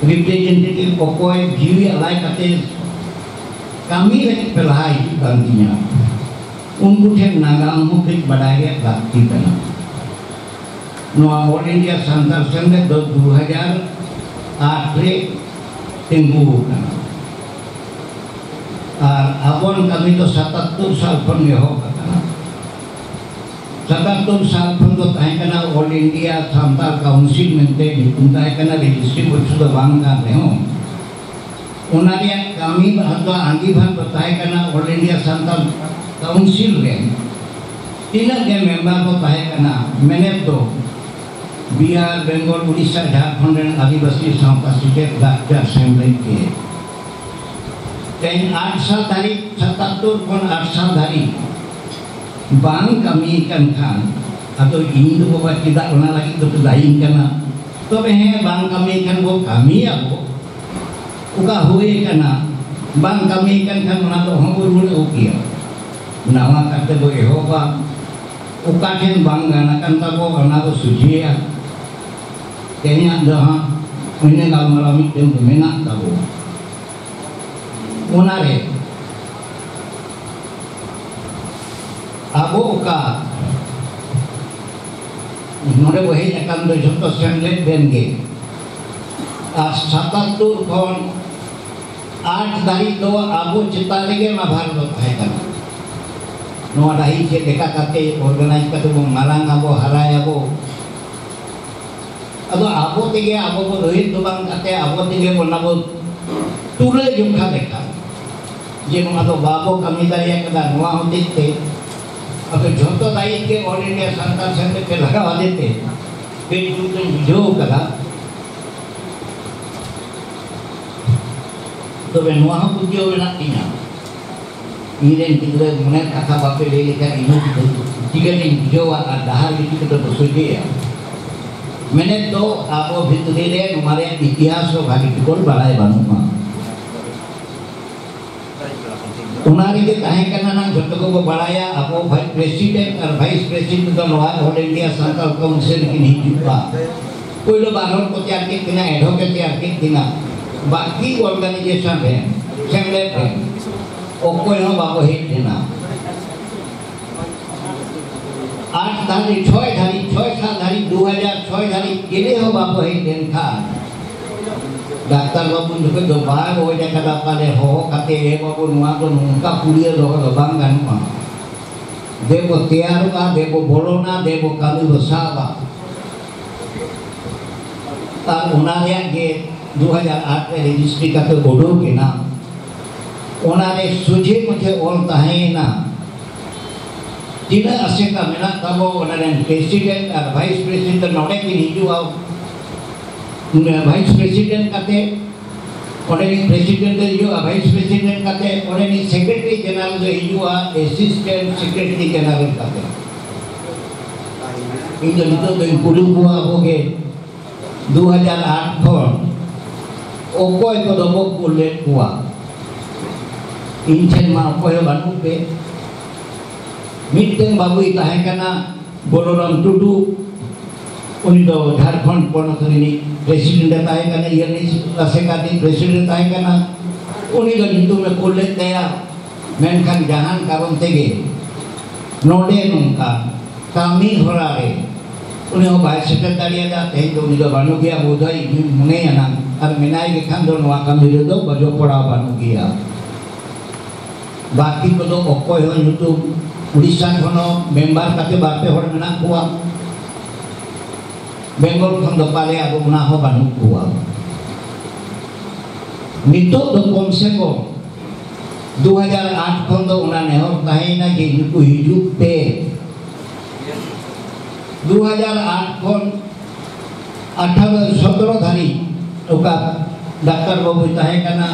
Representative ᱚᱠᱚᱭ ᱡᱤᱣᱤ ᱟᱞᱟᱭ ᱠᱟᱛᱮ ᱠᱟᱹᱢᱤ ᱞᱟᱹᱜᱤᱫ ᱯᱮ ᱞᱟᱦᱟ ᱦᱤᱡᱩᱜ ᱠᱟᱱ ᱛᱤᱧᱟ, ᱩᱱᱠᱩ ᱴᱷᱮᱱ ᱱᱟᱜᱟᱢ ᱦᱚᱸ ᱠᱟᱹᱡ ᱵᱟᱰᱟᱭ ᱨᱮᱭᱟᱜ ᱞᱟᱹᱠᱛᱤ ᱠᱟᱱᱟ᱾ ᱱᱚᱣᱟ All India ᱥᱟᱱᱛᱟᱲ ᱥᱮᱢᱞᱮᱫ ᱫᱚ ᱫᱩ ᱦᱟᱡᱟᱨ ᱟᱴ ᱨᱮ ᱛᱤᱸᱜᱩ ᱟᱠᱟᱱᱟ᱾ ᱟᱨ ᱟᱵᱚᱣᱟᱜ ᱠᱟᱹᱢᱤ ᱫᱚ ᱥᱟᱛᱟᱛᱛᱳᱨ ᱥᱟᱞ ᱠᱷᱚᱱ ᱮᱦᱚᱵ ᱟᱠᱟᱱᱟ᱾ ᱥᱟᱛᱟᱛᱛᱳᱨ ᱥᱟᱞ ᱠᱷᱚᱱ ᱫᱚ ᱛᱟᱦᱮᱸ ᱠᱟᱱᱟ All India ᱥᱟᱱᱛᱟᱲ ᱠᱟᱣᱩᱱᱥᱤᱞ ᱢᱮᱱᱛᱮ ᱧᱩᱛᱩᱢ ᱛᱟᱦᱮᱸ ᱠᱟᱱᱟ, ᱨᱮᱡᱤᱥᱴᱨᱤ ᱵᱚᱭᱥᱩ ᱫᱚ ᱵᱟᱝ ᱠᱟᱱ ᱨᱮᱦᱚᱸ, ᱚᱱᱟ ᱨᱮᱭᱟᱜ ᱠᱟᱹᱢᱤ ᱵᱷᱟᱨ ᱫᱚ, ᱟᱸᱜᱤᱵᱷᱟᱨ ᱫᱚ ᱛᱟᱦᱮᱸ ᱠᱟᱱᱟ All India ᱥᱟᱱᱛᱟᱲ ᱠᱟᱣᱩᱱᱥᱤᱞ ᱨᱮ ᱛᱤᱱᱟᱹᱜ ᱜᱮ ᱢᱮᱢᱵᱟᱨ ᱠᱚ ᱛᱟᱦᱮᱸ ᱠᱟᱱᱟ, ᱢᱮᱱᱮᱫ ᱫᱚ ᱵᱤᱦᱟᱨ, ᱵᱮᱝᱜᱚᱞ, ᱩᱲᱤᱥᱥᱟ, ᱡᱷᱟᱲᱠᱷᱚᱸᱰ ᱨᱮᱱ ᱟᱹᱫᱤᱵᱟᱹᱥᱤ ᱥᱟᱶᱛᱟ ᱥᱮᱪᱮᱫ ᱞᱟᱠᱪᱟᱨ ᱥᱮᱢᱞᱮᱫ ᱜᱮ᱾ ᱛᱮᱦᱮᱧ ᱟᱴ ᱥᱟᱞ ᱫᱷᱟᱹᱨᱤᱡ, ᱥᱟᱛᱟᱛᱛᱳᱨ ᱠᱷᱚᱱ ᱟᱴ ᱥᱟᱞ ᱫᱷᱟᱹᱨᱤᱡ ᱵᱟᱝ ᱠᱟᱹᱢᱤ ᱠᱟᱱ ᱠᱷᱟᱱ, ᱟᱫᱚ ᱤᱧ ᱫᱚ ᱵᱟᱵᱟ ᱪᱮᱫᱟᱜ ᱚᱱᱟ ᱞᱟᱹᱜᱤᱫ ᱫᱚ ᱫᱟᱭᱤᱧ ᱠᱟᱱᱟ? ᱛᱚᱵᱮ ᱦᱮᱸ, ᱵᱟᱝ ᱠᱟᱹᱢᱤ ᱠᱷᱟᱱ ᱵᱚ ᱠᱟᱹᱢᱤᱭᱟᱵᱚ᱾ ᱚᱠᱟ ᱦᱩᱭ ᱠᱟᱱᱟ, ᱵᱟᱝ ᱠᱟᱹᱢᱤ ᱠᱟᱱ ᱠᱷᱟᱱ ᱚᱱᱟ ᱫᱚ ᱚᱦᱚᱸ ᱵᱚ ᱨᱩᱣᱟᱹᱲ ᱟᱹᱜᱩ ᱠᱮᱭᱟ᱾ ᱱᱟᱣᱟ ᱠᱟᱛᱮ ᱵᱚ ᱮᱦᱚᱵᱟ, ᱚᱠᱟ ᱴᱷᱮᱱ ᱵᱟᱝ ᱜᱟᱱ ᱟᱠᱟᱱ ᱛᱟᱵᱚ ᱚᱱᱟ ᱵᱚ ᱥᱚᱡᱷᱮᱭᱟ᱾ ᱛᱮᱦᱮᱧᱟᱜ ᱫᱚ ᱦᱟᱸᱜ ᱤᱱᱟᱹ ᱜᱟᱞᱢᱟᱨᱟᱣ ᱢᱤᱫᱴᱮᱱ ᱫᱚ ᱢᱮᱱᱟᱜ ᱛᱟᱵᱚ᱾ ᱚᱱᱟᱨᱮ ᱟᱵᱚ ᱚᱠᱟ ᱱᱚᱰᱮ ᱵᱚ ᱦᱮᱡ ᱟᱠᱟᱱ ᱫᱚ ᱡᱷᱚᱛᱚ ᱥᱮᱢᱞᱮᱫ ᱨᱮᱱ ᱜᱮ, ᱟᱨ ᱥᱟᱛᱟᱛᱛᱳᱨ ᱠᱷᱚᱱ ᱟᱴ ᱫᱷᱟᱹᱨᱤᱡ ᱫᱚ ᱟᱵᱚ ᱪᱮᱛᱟᱱ ᱨᱮᱜᱮ ᱱᱟᱵᱷᱟᱨ ᱫᱚ ᱛᱟᱦᱮᱸ ᱠᱟᱱᱟ᱾ ᱱᱚᱣᱟ ᱰᱟᱹᱦᱤ ᱪᱮᱫ ᱞᱮᱠᱟ ᱠᱟᱛᱮ ᱚᱨᱜᱟᱱᱟᱭᱤᱡᱽ ᱠᱟᱛᱮ ᱵᱚᱱ ᱢᱟᱨᱟᱝ ᱟᱵᱚ, ᱦᱟᱨᱟᱭᱟᱵᱚ, ᱟᱫᱚ ᱟᱵᱚ ᱛᱮᱜᱮ ᱟᱵᱚ ᱵᱚ ᱨᱳᱦᱤᱛ ᱫᱚ ᱵᱟᱝ ᱠᱟᱛᱮ ᱟᱵᱚ ᱛᱮᱜᱮ ᱵᱚ ᱚᱱᱟ ᱵᱚ ᱛᱩᱞᱟᱹ ᱡᱚᱠᱷᱟ ᱞᱮᱠᱷᱟᱱ ᱡᱮ ᱱᱚᱣᱟ ᱫᱚ ᱵᱟᱵᱚ ᱠᱟᱹᱢᱤ ᱫᱟᱲᱮᱭᱟᱜ ᱠᱟᱱᱟ, ᱱᱚᱣᱟ ᱦᱚᱛᱮᱡ ᱛᱮ ᱟᱫᱚ ᱡᱷᱚᱛᱚ ᱫᱟᱭᱤᱛ ᱜᱮ ᱚᱞ ᱤᱱᱰᱤᱭᱟ ᱥᱟᱱᱛᱟᱲ ᱥᱮᱢᱞᱮᱫ ᱯᱮ ᱞᱟᱜᱟᱣ ᱟᱫᱮ ᱛᱮ ᱠᱟᱹᱡ ᱡᱩᱛ ᱤᱧ ᱵᱩᱡᱷᱟᱹᱣ ᱠᱟᱫᱟ᱾ ᱛᱚᱵᱮ ᱱᱚᱣᱟ ᱦᱚᱸ ᱯᱟᱹᱛᱭᱟᱹᱣ ᱢᱮᱱᱟᱜ ᱛᱤᱧᱟ, ᱤᱧᱨᱮᱱ ᱜᱤᱫᱽᱨᱟᱹ ᱢᱚᱱᱮ ᱠᱟᱛᱷᱟ ᱵᱟᱯᱮ ᱞᱟᱹᱭ ᱞᱮᱠᱷᱟᱱ ᱤᱧ ᱦᱚᱸ ᱪᱤᱠᱟᱹᱛᱤᱧ ᱵᱩᱡᱷᱟᱹᱣᱟ ᱟᱨ ᱰᱟᱦᱟᱨ ᱜᱮ ᱪᱤᱠᱟᱹᱛᱮ ᱵᱚ ᱥᱚᱡᱷᱮᱭᱟ? ᱢᱮᱱᱮᱫ ᱫᱚ ᱟᱵᱚ ᱵᱷᱤᱛᱨᱤ ᱨᱮ ᱱᱚᱣᱟ ᱨᱮᱭᱟᱜ ᱤᱛᱤᱦᱟᱥ ᱦᱚᱸ ᱵᱷᱟᱜᱮ ᱴᱷᱤᱠ ᱵᱟᱲᱟᱭ ᱵᱟᱹᱱᱩᱜᱼᱟ᱾ ᱚᱱᱟ ᱨᱮᱜᱮ ᱛᱟᱦᱮᱸ ᱠᱟᱱᱟ ᱱᱟᱝ ᱡᱚᱛᱚ ᱠᱚᱵᱚ ᱵᱟᱲᱟᱭᱟ, ᱟᱵᱚ ᱵᱷᱟᱭᱤᱥ ᱯᱨᱮᱥᱤᱰᱮᱱᱴ ᱟᱨ ᱵᱷᱟᱭᱤᱥ ᱯᱨᱮᱥᱤᱰᱮᱱᱴ ᱫᱚ ᱱᱚᱣᱟ ᱚᱞ ᱤᱱᱰᱤᱭᱟ ᱥᱟᱱᱛᱟᱲ ᱠᱟᱣᱩᱱᱥᱤᱞ ᱨᱮᱠᱤᱱ ᱦᱤᱡᱩᱜᱼᱟ᱾ ᱯᱳᱭᱞᱳ ᱵᱟᱨ ᱦᱚᱲ ᱠᱚ ᱛᱮᱭᱟᱨ ᱠᱮᱫ ᱠᱤᱱᱟ, ᱮᱰᱦᱚᱠ ᱮ ᱛᱮᱭᱟᱨ ᱠᱮᱫ ᱠᱤᱱᱟ, ᱵᱟᱹᱠᱤ ᱚᱨᱜᱟᱱᱟᱭᱡᱮᱥᱚᱱ ᱨᱮ, ᱥᱮᱢᱞᱮᱫ ᱨᱮ ᱚᱠᱚᱭ ᱦᱚᱸ ᱵᱟᱵᱚ ᱦᱮᱡ ᱞᱮᱱᱟ᱾ ᱟᱴ ᱫᱷᱟᱹᱨᱤᱡ, ᱪᱷᱚᱭ ᱫᱷᱟᱹᱨᱤᱡ, ᱪᱷᱚᱭ ᱥᱟᱞ ᱫᱷᱟᱹᱨᱤᱡ, ᱫᱩ ᱦᱟᱡᱟᱨ ᱪᱷᱚᱭ ᱫᱷᱟᱹᱨᱤᱡ ᱪᱤᱞᱤ ᱦᱚᱸ ᱵᱟᱠᱚ ᱦᱮᱡ ᱞᱮᱱᱠᱷᱟᱱ, ᱰᱟᱠᱛᱟᱨ ᱵᱟᱹᱵᱩ ᱡᱚᱠᱷᱚᱱ ᱫᱚ ᱵᱟᱭ ᱜᱚᱡ ᱟᱠᱟᱫᱟ, ᱛᱟᱦᱞᱮ ᱦᱚᱦᱚ ᱠᱟᱛᱮ, "ᱮ ᱵᱟᱹᱵᱩ, ᱱᱚᱣᱟ ᱫᱚ ᱱᱚᱝᱠᱟ ᱯᱩᱲᱤᱭᱟᱹ ᱫᱚᱦᱚ ᱫᱚ ᱵᱟᱝ ᱜᱟᱱᱚᱜᱼᱟ, ᱫᱮᱵᱚ ᱛᱮᱭᱟᱨᱚᱜᱼᱟ, ᱫᱮᱵᱚ ᱵᱚᱞᱚᱱᱟ, ᱫᱮᱵᱚ ᱠᱟᱹᱢᱤ ᱵᱚ ᱥᱟᱵᱟ᱾" ᱟᱨ ᱚᱱᱟ ᱨᱮᱭᱟᱜ ᱜᱮ ᱫᱩ ᱦᱟᱡᱟᱨ ᱟᱴ ᱨᱮ ᱨᱮᱡᱤᱥᱴᱨᱤ ᱠᱟᱛᱮ ᱩᱰᱩᱠ ᱮᱱᱟ᱾ ᱚᱱᱟᱨᱮ ᱥᱚᱡᱷᱮ ᱢᱚᱡᱷᱮ ᱚᱞ ᱛᱟᱦᱮᱸᱭᱮᱱᱟ, ᱛᱤᱱᱟᱹᱜ ᱟᱥᱮᱠᱟ ᱢᱮᱱᱟᱜ ᱛᱟᱵᱚ, ᱚᱱᱟ ᱨᱮᱱ ᱯᱨᱮᱥᱤᱰᱮᱱᱴ ᱟᱨ ᱵᱷᱟᱭᱤᱥ ᱯᱨᱮᱥᱤᱰᱮᱱᱴ ᱱᱚᱰᱮ ᱠᱤᱱ ᱦᱤᱡᱩᱜᱼᱟ, ᱵᱷᱟᱭᱤᱥ ᱯᱨᱮᱥᱤᱰᱮᱱᱴ ᱠᱟᱛᱮ ᱚᱸᱰᱮᱱᱤᱡ ᱯᱨᱮᱥᱤᱰᱮᱱᱴ ᱫᱚᱭ ᱦᱤᱡᱩᱜᱼᱟ, ᱵᱷᱟᱭᱤᱥ ᱯᱨᱮᱥᱤᱰᱮᱱᱴ ᱠᱟᱛᱮ, ᱚᱸᱰᱮᱱᱤᱡ ᱥᱮᱠᱨᱮᱴᱟᱨᱤ ᱡᱮᱱᱟᱨᱟᱞ ᱫᱚᱭ ᱦᱤᱡᱩᱜᱼᱟ, ᱮᱥᱤᱥᱴᱮᱱᱴ ᱥᱮᱠᱨᱮᱴᱟᱨᱤ ᱡᱮᱱᱟᱨᱟᱞ ᱠᱟᱛᱮ᱾ ᱤᱧ ᱫᱚ ᱱᱤᱛᱚᱜ ᱫᱚᱧ ᱠᱩᱞᱤ ᱠᱚᱣᱟ ᱟᱵᱚ ᱜᱮ, ᱫᱩ ᱦᱟᱡᱟᱨ ᱟᱴ ᱠᱷᱚᱱ ᱚᱠᱚᱭ ᱠᱚᱫᱚ ᱠᱚ ᱠᱩᱞ ᱞᱮᱫ ᱠᱚᱣᱟ? ᱤᱧ ᱴᱷᱮᱱ ᱢᱟ ᱚᱠᱚᱭ ᱦᱚᱸ ᱵᱟᱹᱱᱩᱜ ᱯᱮ᱾ ᱢᱤᱫᱴᱮᱱ ᱵᱟᱹᱵᱩᱭ ᱛᱟᱦᱮᱸ ᱠᱟᱱᱟ, ᱵᱚᱞᱚᱨᱟᱢ ᱴᱩᱰᱩ, ᱩᱱᱤ ᱫᱚ ᱡᱷᱟᱲᱠᱷᱚᱸᱰ ᱯᱚᱱᱚᱛ ᱨᱤᱱᱤᱡ ᱯᱨᱮᱥᱤᱰᱮᱱᱴ ᱮ ᱛᱟᱦᱮᱸ ᱠᱟᱱᱟ, ᱤᱭᱟᱹ ᱨᱤᱱᱤᱡ ᱟᱥᱮᱠᱟ ᱨᱤᱱᱤᱡ ᱯᱨᱮᱥᱤᱰᱮᱱᱴ ᱮ ᱛᱟᱦᱮᱸ ᱠᱟᱱᱟ, ᱩᱱᱤ ᱫᱚ ᱧᱩᱛᱩᱢ ᱮ ᱠᱩᱞ ᱞᱮᱫ ᱛᱟᱭᱟ᱾ ᱢᱮᱱᱠᱷᱟᱱ ᱡᱟᱦᱟᱱ ᱠᱟᱨᱚᱱ ᱛᱮᱜᱮ ᱱᱚᱰᱮ ᱱᱚᱝᱠᱟ ᱠᱟᱹᱢᱤ ᱦᱚᱨᱟ ᱨᱮ ᱩᱱᱤ ᱦᱚᱸ ᱵᱟᱭ ᱥᱮᱴᱮᱨ ᱫᱟᱲᱮᱭᱟᱫᱟ᱾ ᱛᱮᱦᱮᱧ ᱫᱚ ᱩᱱᱤ ᱫᱚ ᱵᱟᱹᱱᱩᱜ ᱜᱮᱭᱟ, ᱵᱳᱫᱷᱚᱭ ᱤᱧ ᱢᱚᱱᱮᱭᱟ ᱱᱟᱝ, ᱟᱨ ᱢᱮᱱᱟᱭ ᱜᱮ ᱠᱷᱟᱱ ᱫᱚ ᱱᱚᱣᱟ ᱠᱟᱹᱢᱤ ᱨᱮᱫᱚ ᱵᱟᱡᱚ ᱯᱚᱲᱟᱣ ᱵᱟᱹᱱᱩᱜ ᱜᱮᱭᱟ᱾ ᱵᱟᱹᱠᱤ ᱠᱚᱫᱚ ᱚᱠᱚᱭ ᱦᱚᱸ ᱧᱩᱛᱩᱢ, ᱩᱲᱤᱥᱥᱟ ᱠᱷᱚᱱ ᱦᱚᱸ ᱢᱮᱢᱵᱟᱨ ᱠᱟᱛᱮ ᱵᱟᱨ ᱯᱮ ᱦᱚᱲ ᱢᱮᱱᱟᱜ ᱠᱚᱣᱟ, ᱵᱮᱝᱜᱚᱞ ᱠᱷᱚᱱ ᱫᱚ ᱯᱟᱞᱮ ᱟᱫᱚ ᱚᱱᱟ ᱦᱚᱸ ᱵᱟᱹᱱᱩᱜ ᱠᱚᱣᱟ᱾ ᱱᱤᱛᱚᱜ ᱫᱚ ᱠᱚᱢ ᱥᱮ ᱠᱚᱢ ᱫᱩ ᱦᱟᱡᱟᱨ ᱟᱴ ᱠᱷᱚᱱ ᱫᱚ ᱚᱱᱟ ᱱᱮᱦᱚᱨ ᱛᱟᱦᱮᱸᱭᱮᱱᱟ ᱡᱮ ᱱᱩᱠᱩ ᱦᱤᱡᱩᱜ ᱯᱮ᱾ ᱫᱩ ᱦᱟᱡᱟᱨ ᱟᱴ ᱠᱷᱚᱱ ᱟᱴᱷᱟᱨᱚ ᱥᱚᱛᱨᱚ ᱫᱷᱟᱹᱨᱤᱡ ᱚᱠᱟ ᱰᱟᱠᱛᱟᱨ ᱵᱟᱹᱵᱩᱭ ᱛᱟᱦᱮᱸ ᱠᱟᱱᱟ,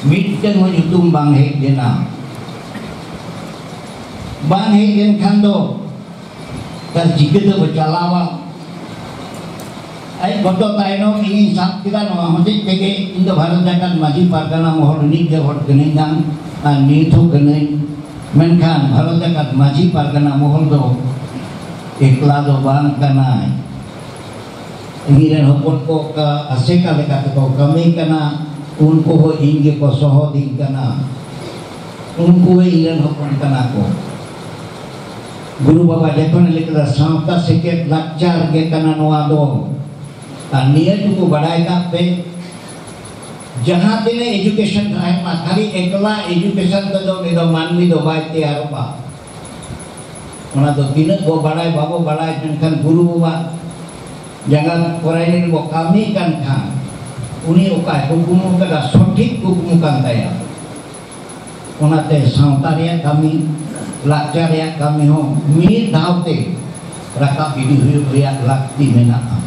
ᱢᱤᱫᱴᱮᱱ ᱦᱚᱸ ᱧᱩᱛᱩᱢ ᱵᱟᱝ ᱦᱮᱡ ᱞᱮᱱᱟ᱾ ᱵᱟᱝ ᱦᱮᱡ ᱞᱮᱱᱠᱷᱟᱱ ᱫᱚ ᱛᱟᱦᱞᱮ ᱪᱤᱠᱟᱹ ᱛᱮᱵᱚ ᱪᱟᱞᱟᱣᱟ? ᱟᱡ ᱜᱚᱛᱚ ᱛᱟᱭᱱᱚᱢ ᱤᱧᱤᱧ ᱥᱟᱵ ᱠᱮᱫᱟ, ᱱᱚᱣᱟ ᱦᱚᱛᱮᱡ ᱛᱮᱜᱮ ᱤᱧ ᱫᱚ ᱵᱷᱟᱨᱚᱛ ᱡᱟᱠᱟᱛ ᱢᱟᱹᱡᱷᱤ ᱯᱟᱨᱜᱟᱱᱟ ᱢᱚᱦᱚᱞ ᱨᱤᱱᱤᱡ ᱜᱮ ᱦᱚᱲ ᱠᱟᱹᱱᱟᱹᱧ ᱠᱟᱱ, ᱟᱨ ᱱᱤᱛ ᱦᱚᱸ ᱠᱟᱹᱱᱟᱹᱧ᱾ ᱢᱮᱱᱠᱷᱟᱱ ᱵᱷᱟᱨᱚᱛ ᱡᱟᱠᱟᱛ ᱢᱟᱹᱡᱷᱤ ᱯᱟᱨᱜᱟᱱᱟ ᱢᱚᱦᱚᱞ ᱫᱚ ᱮᱠᱞᱟ ᱫᱚ ᱵᱟᱝ ᱠᱟᱱᱟᱭ᱾ ᱤᱧ ᱨᱮᱱ ᱦᱚᱯᱚᱱ ᱠᱚ ᱚᱠᱟ ᱟᱥᱮᱠᱟ ᱞᱮᱠᱟ ᱛᱮᱠᱚ ᱠᱟᱹᱢᱤ ᱠᱟᱱᱟ, ᱩᱱᱠᱩ ᱦᱚᱸ ᱤᱧ ᱜᱮᱠᱚ ᱥᱚᱦᱚᱫᱤᱧ ᱠᱟᱱᱟ᱾ ᱩᱱᱠᱩ ᱦᱚᱸ ᱤᱧ ᱨᱮᱱ ᱦᱚᱯᱚᱱ ᱠᱟᱱᱟ ᱠᱚ᱾ ᱜᱩᱨᱩ ᱵᱟᱵᱟ ᱡᱚᱠᱷᱚᱱᱮ ᱞᱟᱹᱭ ᱠᱮᱫᱟ, ᱥᱟᱶᱛᱟ ᱥᱮᱪᱮᱫ ᱞᱟᱠᱪᱟᱨ ᱜᱮ ᱠᱟᱱᱟ ᱱᱚᱣᱟ ᱫᱚ᱾ ᱟᱨ ᱱᱤᱭᱟᱹ ᱴᱩᱠᱩ ᱵᱟᱰᱟᱭ ᱠᱟᱜ ᱯᱮ, ᱡᱟᱦᱟᱸ ᱛᱤᱱᱟᱹᱜ ᱮᱡᱩᱠᱮᱥᱚᱱ ᱛᱟᱦᱮᱱ ᱢᱟ, ᱠᱷᱟᱹᱞᱤ ᱮᱠᱞᱟ ᱮᱡᱩᱠᱮᱥᱚᱱ ᱛᱮᱫᱚ ᱩᱱᱤ ᱫᱚ ᱢᱟᱹᱱᱢᱤ ᱫᱚ ᱵᱟᱭ ᱛᱮᱭᱟᱨᱚᱜᱼᱟ᱾ ᱚᱱᱟ ᱫᱚ ᱛᱤᱱᱟᱹᱜ ᱵᱚ ᱵᱟᱲᱟᱭ ᱵᱟᱵᱚ ᱵᱟᱲᱟᱭ, ᱢᱮᱱᱠᱷᱟᱱ ᱜᱩᱨᱩ ᱵᱟᱵᱟ ᱡᱟᱸᱜᱟ ᱠᱚᱨᱮ ᱵᱚ ᱠᱟᱹᱢᱤ ᱠᱟᱱ ᱠᱷᱟᱱ, ᱩᱱᱤ ᱚᱠᱟᱭ ᱠᱩᱠᱢᱩ ᱠᱟᱫᱟ, ᱥᱚᱴᱷᱤᱠ ᱠᱩᱠᱢᱩ ᱠᱟᱱ ᱛᱟᱭᱟ᱾ ᱚᱱᱟᱛᱮ ᱥᱟᱶᱛᱟ ᱨᱮᱭᱟᱜ ᱠᱟᱹᱢᱤ, ᱞᱟᱠᱪᱟᱨ ᱨᱮᱭᱟᱜ ᱠᱟᱹᱢᱤ ᱦᱚᱸ ᱢᱤᱫ ᱫᱷᱟᱣ ᱛᱮ ᱨᱟᱠᱟᱵ ᱤᱫᱤ ᱦᱩᱭᱩᱜ ᱨᱮᱭᱟᱜ ᱞᱟᱹᱠᱛᱤ ᱢᱮᱱᱟᱜᱼᱟ᱾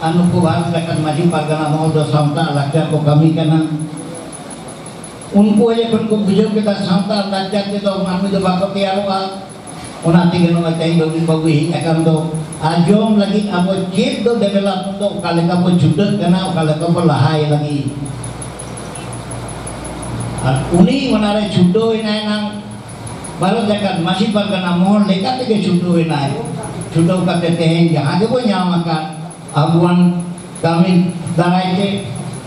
ᱟᱨ ᱱᱩᱠᱩ ᱵᱷᱟᱨᱚᱛ ᱡᱟᱠᱟᱛ ᱢᱟᱹᱡᱷᱤ ᱯᱟᱨᱜᱟᱱᱟ ᱢᱚᱦᱚᱞ ᱫᱚ ᱥᱟᱶᱛᱟ ᱟᱨ ᱞᱟᱠᱪᱟᱨ ᱠᱚ ᱠᱟᱹᱢᱤ ᱠᱟᱱᱟ᱾ ᱩᱱᱠᱩ ᱡᱚᱠᱷᱚᱱ ᱠᱚ ᱵᱩᱡᱷᱟᱹᱣ ᱠᱮᱫᱟ ᱥᱟᱶᱛᱟ ᱟᱨ ᱞᱟᱠᱪᱟᱨ ᱛᱮᱫᱚ ᱢᱟᱹᱱᱢᱤ ᱫᱚ ᱵᱟᱠᱚ ᱛᱮᱭᱟᱨᱚᱜᱼᱟ, ᱚᱱᱟ ᱛᱮᱜᱮ ᱱᱚᱜᱼᱚᱭ ᱛᱮᱦᱮᱧ ᱵᱟᱹᱵᱩ ᱵᱟᱹᱵᱩᱭ ᱦᱮᱡ ᱟᱠᱟᱱ ᱫᱚ᱾ ᱟᱨ ᱡᱚᱢ ᱞᱟᱹᱜᱤᱫ ᱟᱵᱚ ᱪᱮᱫ ᱫᱚ development ᱫᱚ ᱚᱠᱟ ᱞᱮᱠᱟ ᱵᱚ ᱪᱷᱩᱴᱟᱹᱜ ᱠᱟᱱᱟ, ᱚᱠᱟ ᱞᱮᱠᱟ ᱵᱚ ᱞᱟᱦᱟᱭ ᱞᱟᱹᱜᱤᱫ᱾ ᱟᱨ ᱩᱱᱤ ᱚᱱᱟᱨᱮ ᱪᱷᱩᱴᱟᱹᱣ ᱮᱱᱟᱭ ᱱᱟᱝ, ᱵᱷᱟᱨᱚᱛ ᱡᱟᱠᱟᱛ ᱢᱟᱹᱡᱷᱤ ᱯᱟᱨᱜᱟᱱᱟ ᱢᱚᱦᱚᱞ ᱞᱮᱠᱟ ᱛᱮᱜᱮ ᱪᱷᱩᱴᱟᱹᱣ ᱮᱱᱟᱭ᱾ ᱪᱷᱩᱴᱟᱹᱣ ᱠᱟᱛᱮ ᱛᱮᱦᱮᱧ ᱡᱟᱦᱟᱸ ᱜᱮᱵᱚ ᱧᱟᱢ ᱟᱠᱟᱫ, ᱟᱵᱚᱣᱟᱱ ᱠᱟᱹᱢᱤ ᱫᱟᱨᱟᱭ ᱛᱮ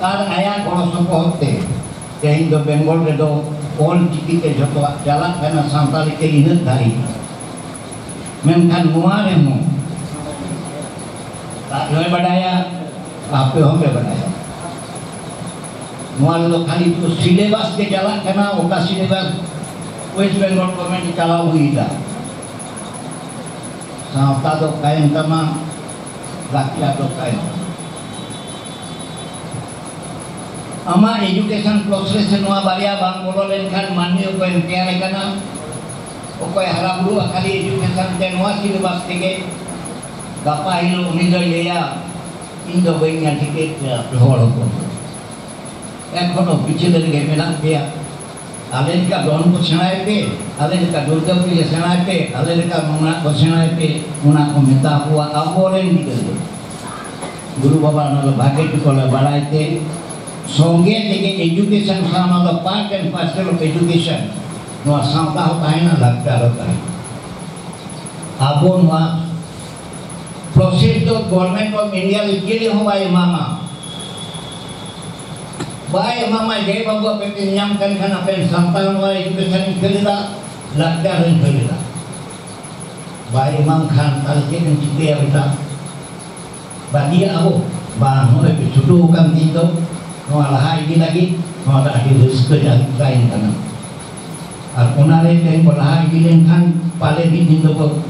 ᱟᱨ ᱟᱭᱟᱜ ᱜᱚᱲᱚ ᱥᱚᱯᱚᱦᱚᱫ ᱛᱮ ᱛᱮᱦᱮᱧ ᱫᱚ ᱵᱮᱝᱜᱚᱞ ᱨᱮᱫᱚ ᱚᱞ ᱪᱤᱠᱤ ᱛᱮ ᱡᱷᱚᱛᱚᱣᱟᱜ ᱪᱟᱞᱟᱜ ᱠᱟᱱᱟ, ᱥᱟᱱᱛᱟᱲᱤ ᱛᱮ ᱤᱱᱟᱹᱜ ᱫᱷᱟᱹᱨᱤᱡ᱾ ᱢᱮᱱᱠᱷᱟᱱ ᱱᱚᱣᱟ ᱨᱮᱦᱚᱸ ᱟᱡ ᱦᱚᱸᱭ ᱵᱟᱰᱟᱭᱟ, ᱟᱯᱮ ᱦᱚᱸᱯᱮ ᱵᱟᱰᱟᱭᱟ, ᱱᱚᱣᱟ ᱨᱮᱫᱚ ᱠᱷᱟᱹᱞᱤ ᱥᱤᱞᱮᱵᱟᱥ ᱜᱮ ᱪᱟᱞᱟᱜ ᱠᱟᱱᱟ, ᱚᱠᱟ ᱥᱤᱞᱮᱵᱟᱥ ᱳᱭᱮᱥᱴ ᱵᱮᱝᱜᱚᱞ ᱜᱚᱵᱷᱚᱨᱱᱢᱮᱱᱴ ᱪᱟᱞᱟᱣ ᱦᱩᱭ ᱮᱫᱟ᱾ ᱥᱟᱶᱛᱟ ᱫᱚ ᱚᱠᱟᱭᱮᱱ ᱛᱟᱢᱟ, ᱞᱟᱠᱪᱟᱨ ᱫᱚ ᱚᱠᱟᱭᱮᱱ ᱛᱟᱢᱟ? ᱟᱢᱟᱜ ᱮᱡᱩᱠᱮᱥᱚᱱ ᱯᱨᱚᱥᱮᱥ ᱨᱮ ᱱᱚᱣᱟ ᱵᱟᱨᱭᱟ ᱵᱟᱝ ᱵᱚᱞᱚ ᱞᱮᱱᱠᱷᱟᱱ ᱢᱟᱹᱱᱢᱤ ᱚᱠᱚᱭᱮᱢ ᱛᱮᱭᱟᱨᱮ ᱠᱟᱱᱟ? ᱚᱠᱚᱭ ᱦᱟᱨᱟ ᱵᱩᱨᱩᱜᱼᱟ ᱠᱷᱟᱹᱞᱤ ᱮᱡᱩᱠᱮᱥᱚᱱ ᱛᱮ, ᱱᱚᱣᱟ ᱥᱤᱞᱮᱵᱟᱥ ᱛᱮᱜᱮ? ᱜᱟᱯᱟ ᱦᱤᱞᱳᱜ ᱩᱱᱤ ᱫᱚᱭ ᱞᱟᱹᱭᱟ, "ᱤᱧ ᱫᱚ ᱵᱟᱹᱧ ᱧᱮᱞ ᱴᱷᱤᱠᱮᱫ ᱯᱮᱭᱟ ᱟᱯᱮ ᱦᱚᱲ ᱦᱚᱯᱚᱱ ᱫᱚ, ᱮᱠᱷᱚᱱᱳ ᱯᱤᱪᱷᱟᱹ ᱨᱮᱜᱮ ᱢᱮᱱᱟᱜ ᱯᱮᱭᱟ, ᱟᱞᱮ ᱞᱮᱠᱟ ᱫᱚᱱ ᱠᱚ ᱥᱮᱬᱟᱭ ᱯᱮ, ᱟᱞᱮ ᱞᱮᱠᱟ ᱫᱩᱨᱜᱟᱹ ᱯᱩᱡᱟᱹ ᱥᱮᱬᱟᱭ ᱯᱮ, ᱟᱞᱮ ᱞᱮᱠᱟ ᱢᱚᱱᱟ ᱠᱚ ᱥᱮᱬᱟᱭ ᱯᱮ", ᱚᱱᱟ ᱠᱚ ᱢᱮᱛᱟ ᱠᱚᱣᱟ ᱟᱵᱚᱨᱮᱱ ᱜᱤᱫᱽᱨᱟᱹ᱾ ᱜᱩᱨᱩ ᱵᱟᱵᱟ ᱚᱱᱟ ᱫᱚ ᱵᱷᱟᱜᱮ ᱴᱷᱤᱠ ᱞᱮ ᱵᱟᱲᱟᱭ ᱛᱮ, ᱥᱚᱸᱜᱮ ᱛᱮᱜᱮ ᱮᱡᱩᱠᱮᱥᱚᱱ ᱥᱟᱶ ᱚᱱᱟ ᱫᱚ part and parcel of education, ᱱᱚᱣᱟ ᱥᱟᱶᱛᱟ ᱦᱚᱸ ᱛᱟᱦᱮᱱᱟ, ᱞᱟᱠᱪᱟᱨ ᱦᱚᱸ ᱛᱟᱦᱮᱱᱟ᱾ ᱟᱵᱚ ᱱᱚᱣᱟ ᱯᱨᱚᱥᱮᱥ ᱫᱚ Government of India ᱫᱚ ᱪᱮᱫ ᱦᱚᱸ ᱵᱟᱭ ᱮᱢᱟᱢᱟ, ᱵᱟᱭ ᱮᱢᱟᱢᱟ ᱡᱮ, "ᱵᱟᱹᱵᱩ, ᱟᱯᱮ ᱯᱮ ᱧᱟᱢ ᱠᱟᱱ ᱠᱷᱟᱱ ᱟᱯᱮ ᱥᱟᱶᱛᱟ ᱱᱚᱣᱟ ᱮᱡᱩᱠᱮᱥᱚᱱ ᱤᱧ ᱠᱷᱟᱹᱞ ᱮᱫᱟ, ᱞᱟᱠᱪᱟᱨ ᱦᱚᱸᱧ ᱠᱷᱟᱹᱞ ᱮᱫᱟ"᱾ ᱵᱟᱭ ᱮᱢᱟᱢ ᱠᱷᱟᱱ ᱛᱟᱦᱞᱮ ᱪᱮᱫ ᱮᱢ ᱪᱤᱠᱟᱹᱭᱟ ᱵᱮᱴᱟ? ᱵᱟᱹᱜᱤᱭᱟᱜ ᱟᱵᱚ? ᱵᱟᱝ, ᱱᱚᱜᱼᱚᱭ ᱯᱮ ᱪᱷᱩᱴᱟᱹᱣ ᱟᱠᱟᱱ ᱫᱤᱱ ᱫᱚ ᱱᱚᱣᱟ ᱞᱟᱦᱟ ᱤᱫᱤ ᱞᱟᱹᱜᱤᱫ, ᱱᱚᱣᱟ ᱫᱚ ᱟᱹᱰᱤ ᱨᱟᱹᱥᱠᱟᱹ ᱡᱟᱹᱱᱤᱡ ᱛᱟᱦᱮᱱ ᱠᱟᱱᱟ᱾ ᱟᱨ ᱚᱱᱟ ᱨᱮ ᱛᱮᱦᱮᱧ ᱵᱚ ᱞᱟᱦᱟ ᱤᱫᱤ ᱞᱮᱱᱠᱷᱟᱱ ᱯᱟᱞᱮ ᱢᱤᱫ ᱫᱤᱱ ᱫᱚᱵᱚ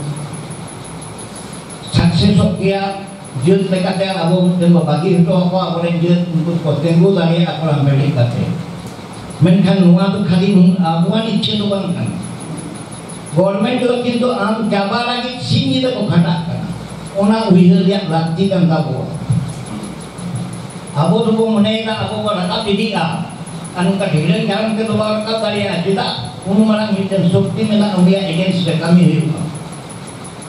ᱥᱟᱠᱥᱮᱥᱚᱜ ᱜᱮᱭᱟ᱾ ᱡᱟᱹᱛ ᱞᱮᱠᱟᱛᱮ ᱟᱵᱚ ᱢᱤᱫᱴᱮᱱ ᱵᱚ ᱵᱟᱹᱜᱤ ᱦᱚᱴᱚ ᱟᱠᱚᱣᱟ ᱟᱵᱚᱨᱮᱱ ᱡᱟᱹᱛ, ᱩᱱᱠᱩ ᱠᱚ ᱛᱤᱸᱜᱩ ᱫᱟᱲᱮᱭᱟᱜᱼᱟ ᱠᱚᱲᱟ ᱵᱮᱨᱮᱫ ᱠᱟᱛᱮ᱾ ᱢᱮᱱᱠᱷᱟᱱ ᱱᱚᱣᱟ ᱫᱚ ᱠᱷᱟᱹᱞᱤ ᱩᱱ-, ᱟᱵᱚᱣᱟᱜ ᱤᱪᱪᱷᱟᱹ ᱫᱚ ᱵᱟᱝ ᱠᱟᱱᱟ᱾ ᱜᱚᱵᱷᱚᱨᱱᱢᱮᱱᱴ ᱫᱚ ᱠᱤᱱᱛᱩ ᱟᱢ ᱪᱟᱵᱟ ᱞᱟᱹᱜᱤᱫ ᱥᱤᱧ ᱧᱤᱫᱟᱹ ᱠᱚ ᱠᱷᱟᱴᱟᱜ ᱠᱟᱱᱟ, ᱚᱱᱟ ᱩᱭᱦᱟᱹᱨ ᱨᱮᱭᱟᱜ ᱞᱟᱹᱠᱛᱤ ᱠᱟᱱ ᱛᱟᱵᱚᱣᱟ᱾ ᱟᱵᱚ ᱫᱚᱵᱚ ᱢᱚᱱᱮᱭᱮᱫᱟ ᱟᱵᱚ ᱵᱚ ᱨᱟᱠᱟᱵ ᱤᱫᱤᱜᱼᱟ, ᱟᱨ ᱱᱚᱝᱠᱟ ᱰᱷᱤᱞᱟᱹᱝ ᱰᱷᱟᱞᱟᱝ ᱛᱮᱫᱚ ᱵᱟᱵᱚ ᱨᱟᱠᱟᱵ ᱫᱟᱲᱮᱭᱟᱜᱼᱟ᱾ ᱪᱮᱫᱟᱜ? ᱩᱱ ᱢᱟᱨᱟᱝ ᱢᱤᱫᱴᱮᱱ ᱥᱚᱠᱛᱤ ᱢᱮᱱᱟᱜ, ᱩᱱᱤᱭᱟᱜ against ᱨᱮ ᱠᱟᱹᱢᱤ ᱦᱩᱭᱩᱜᱼᱟ᱾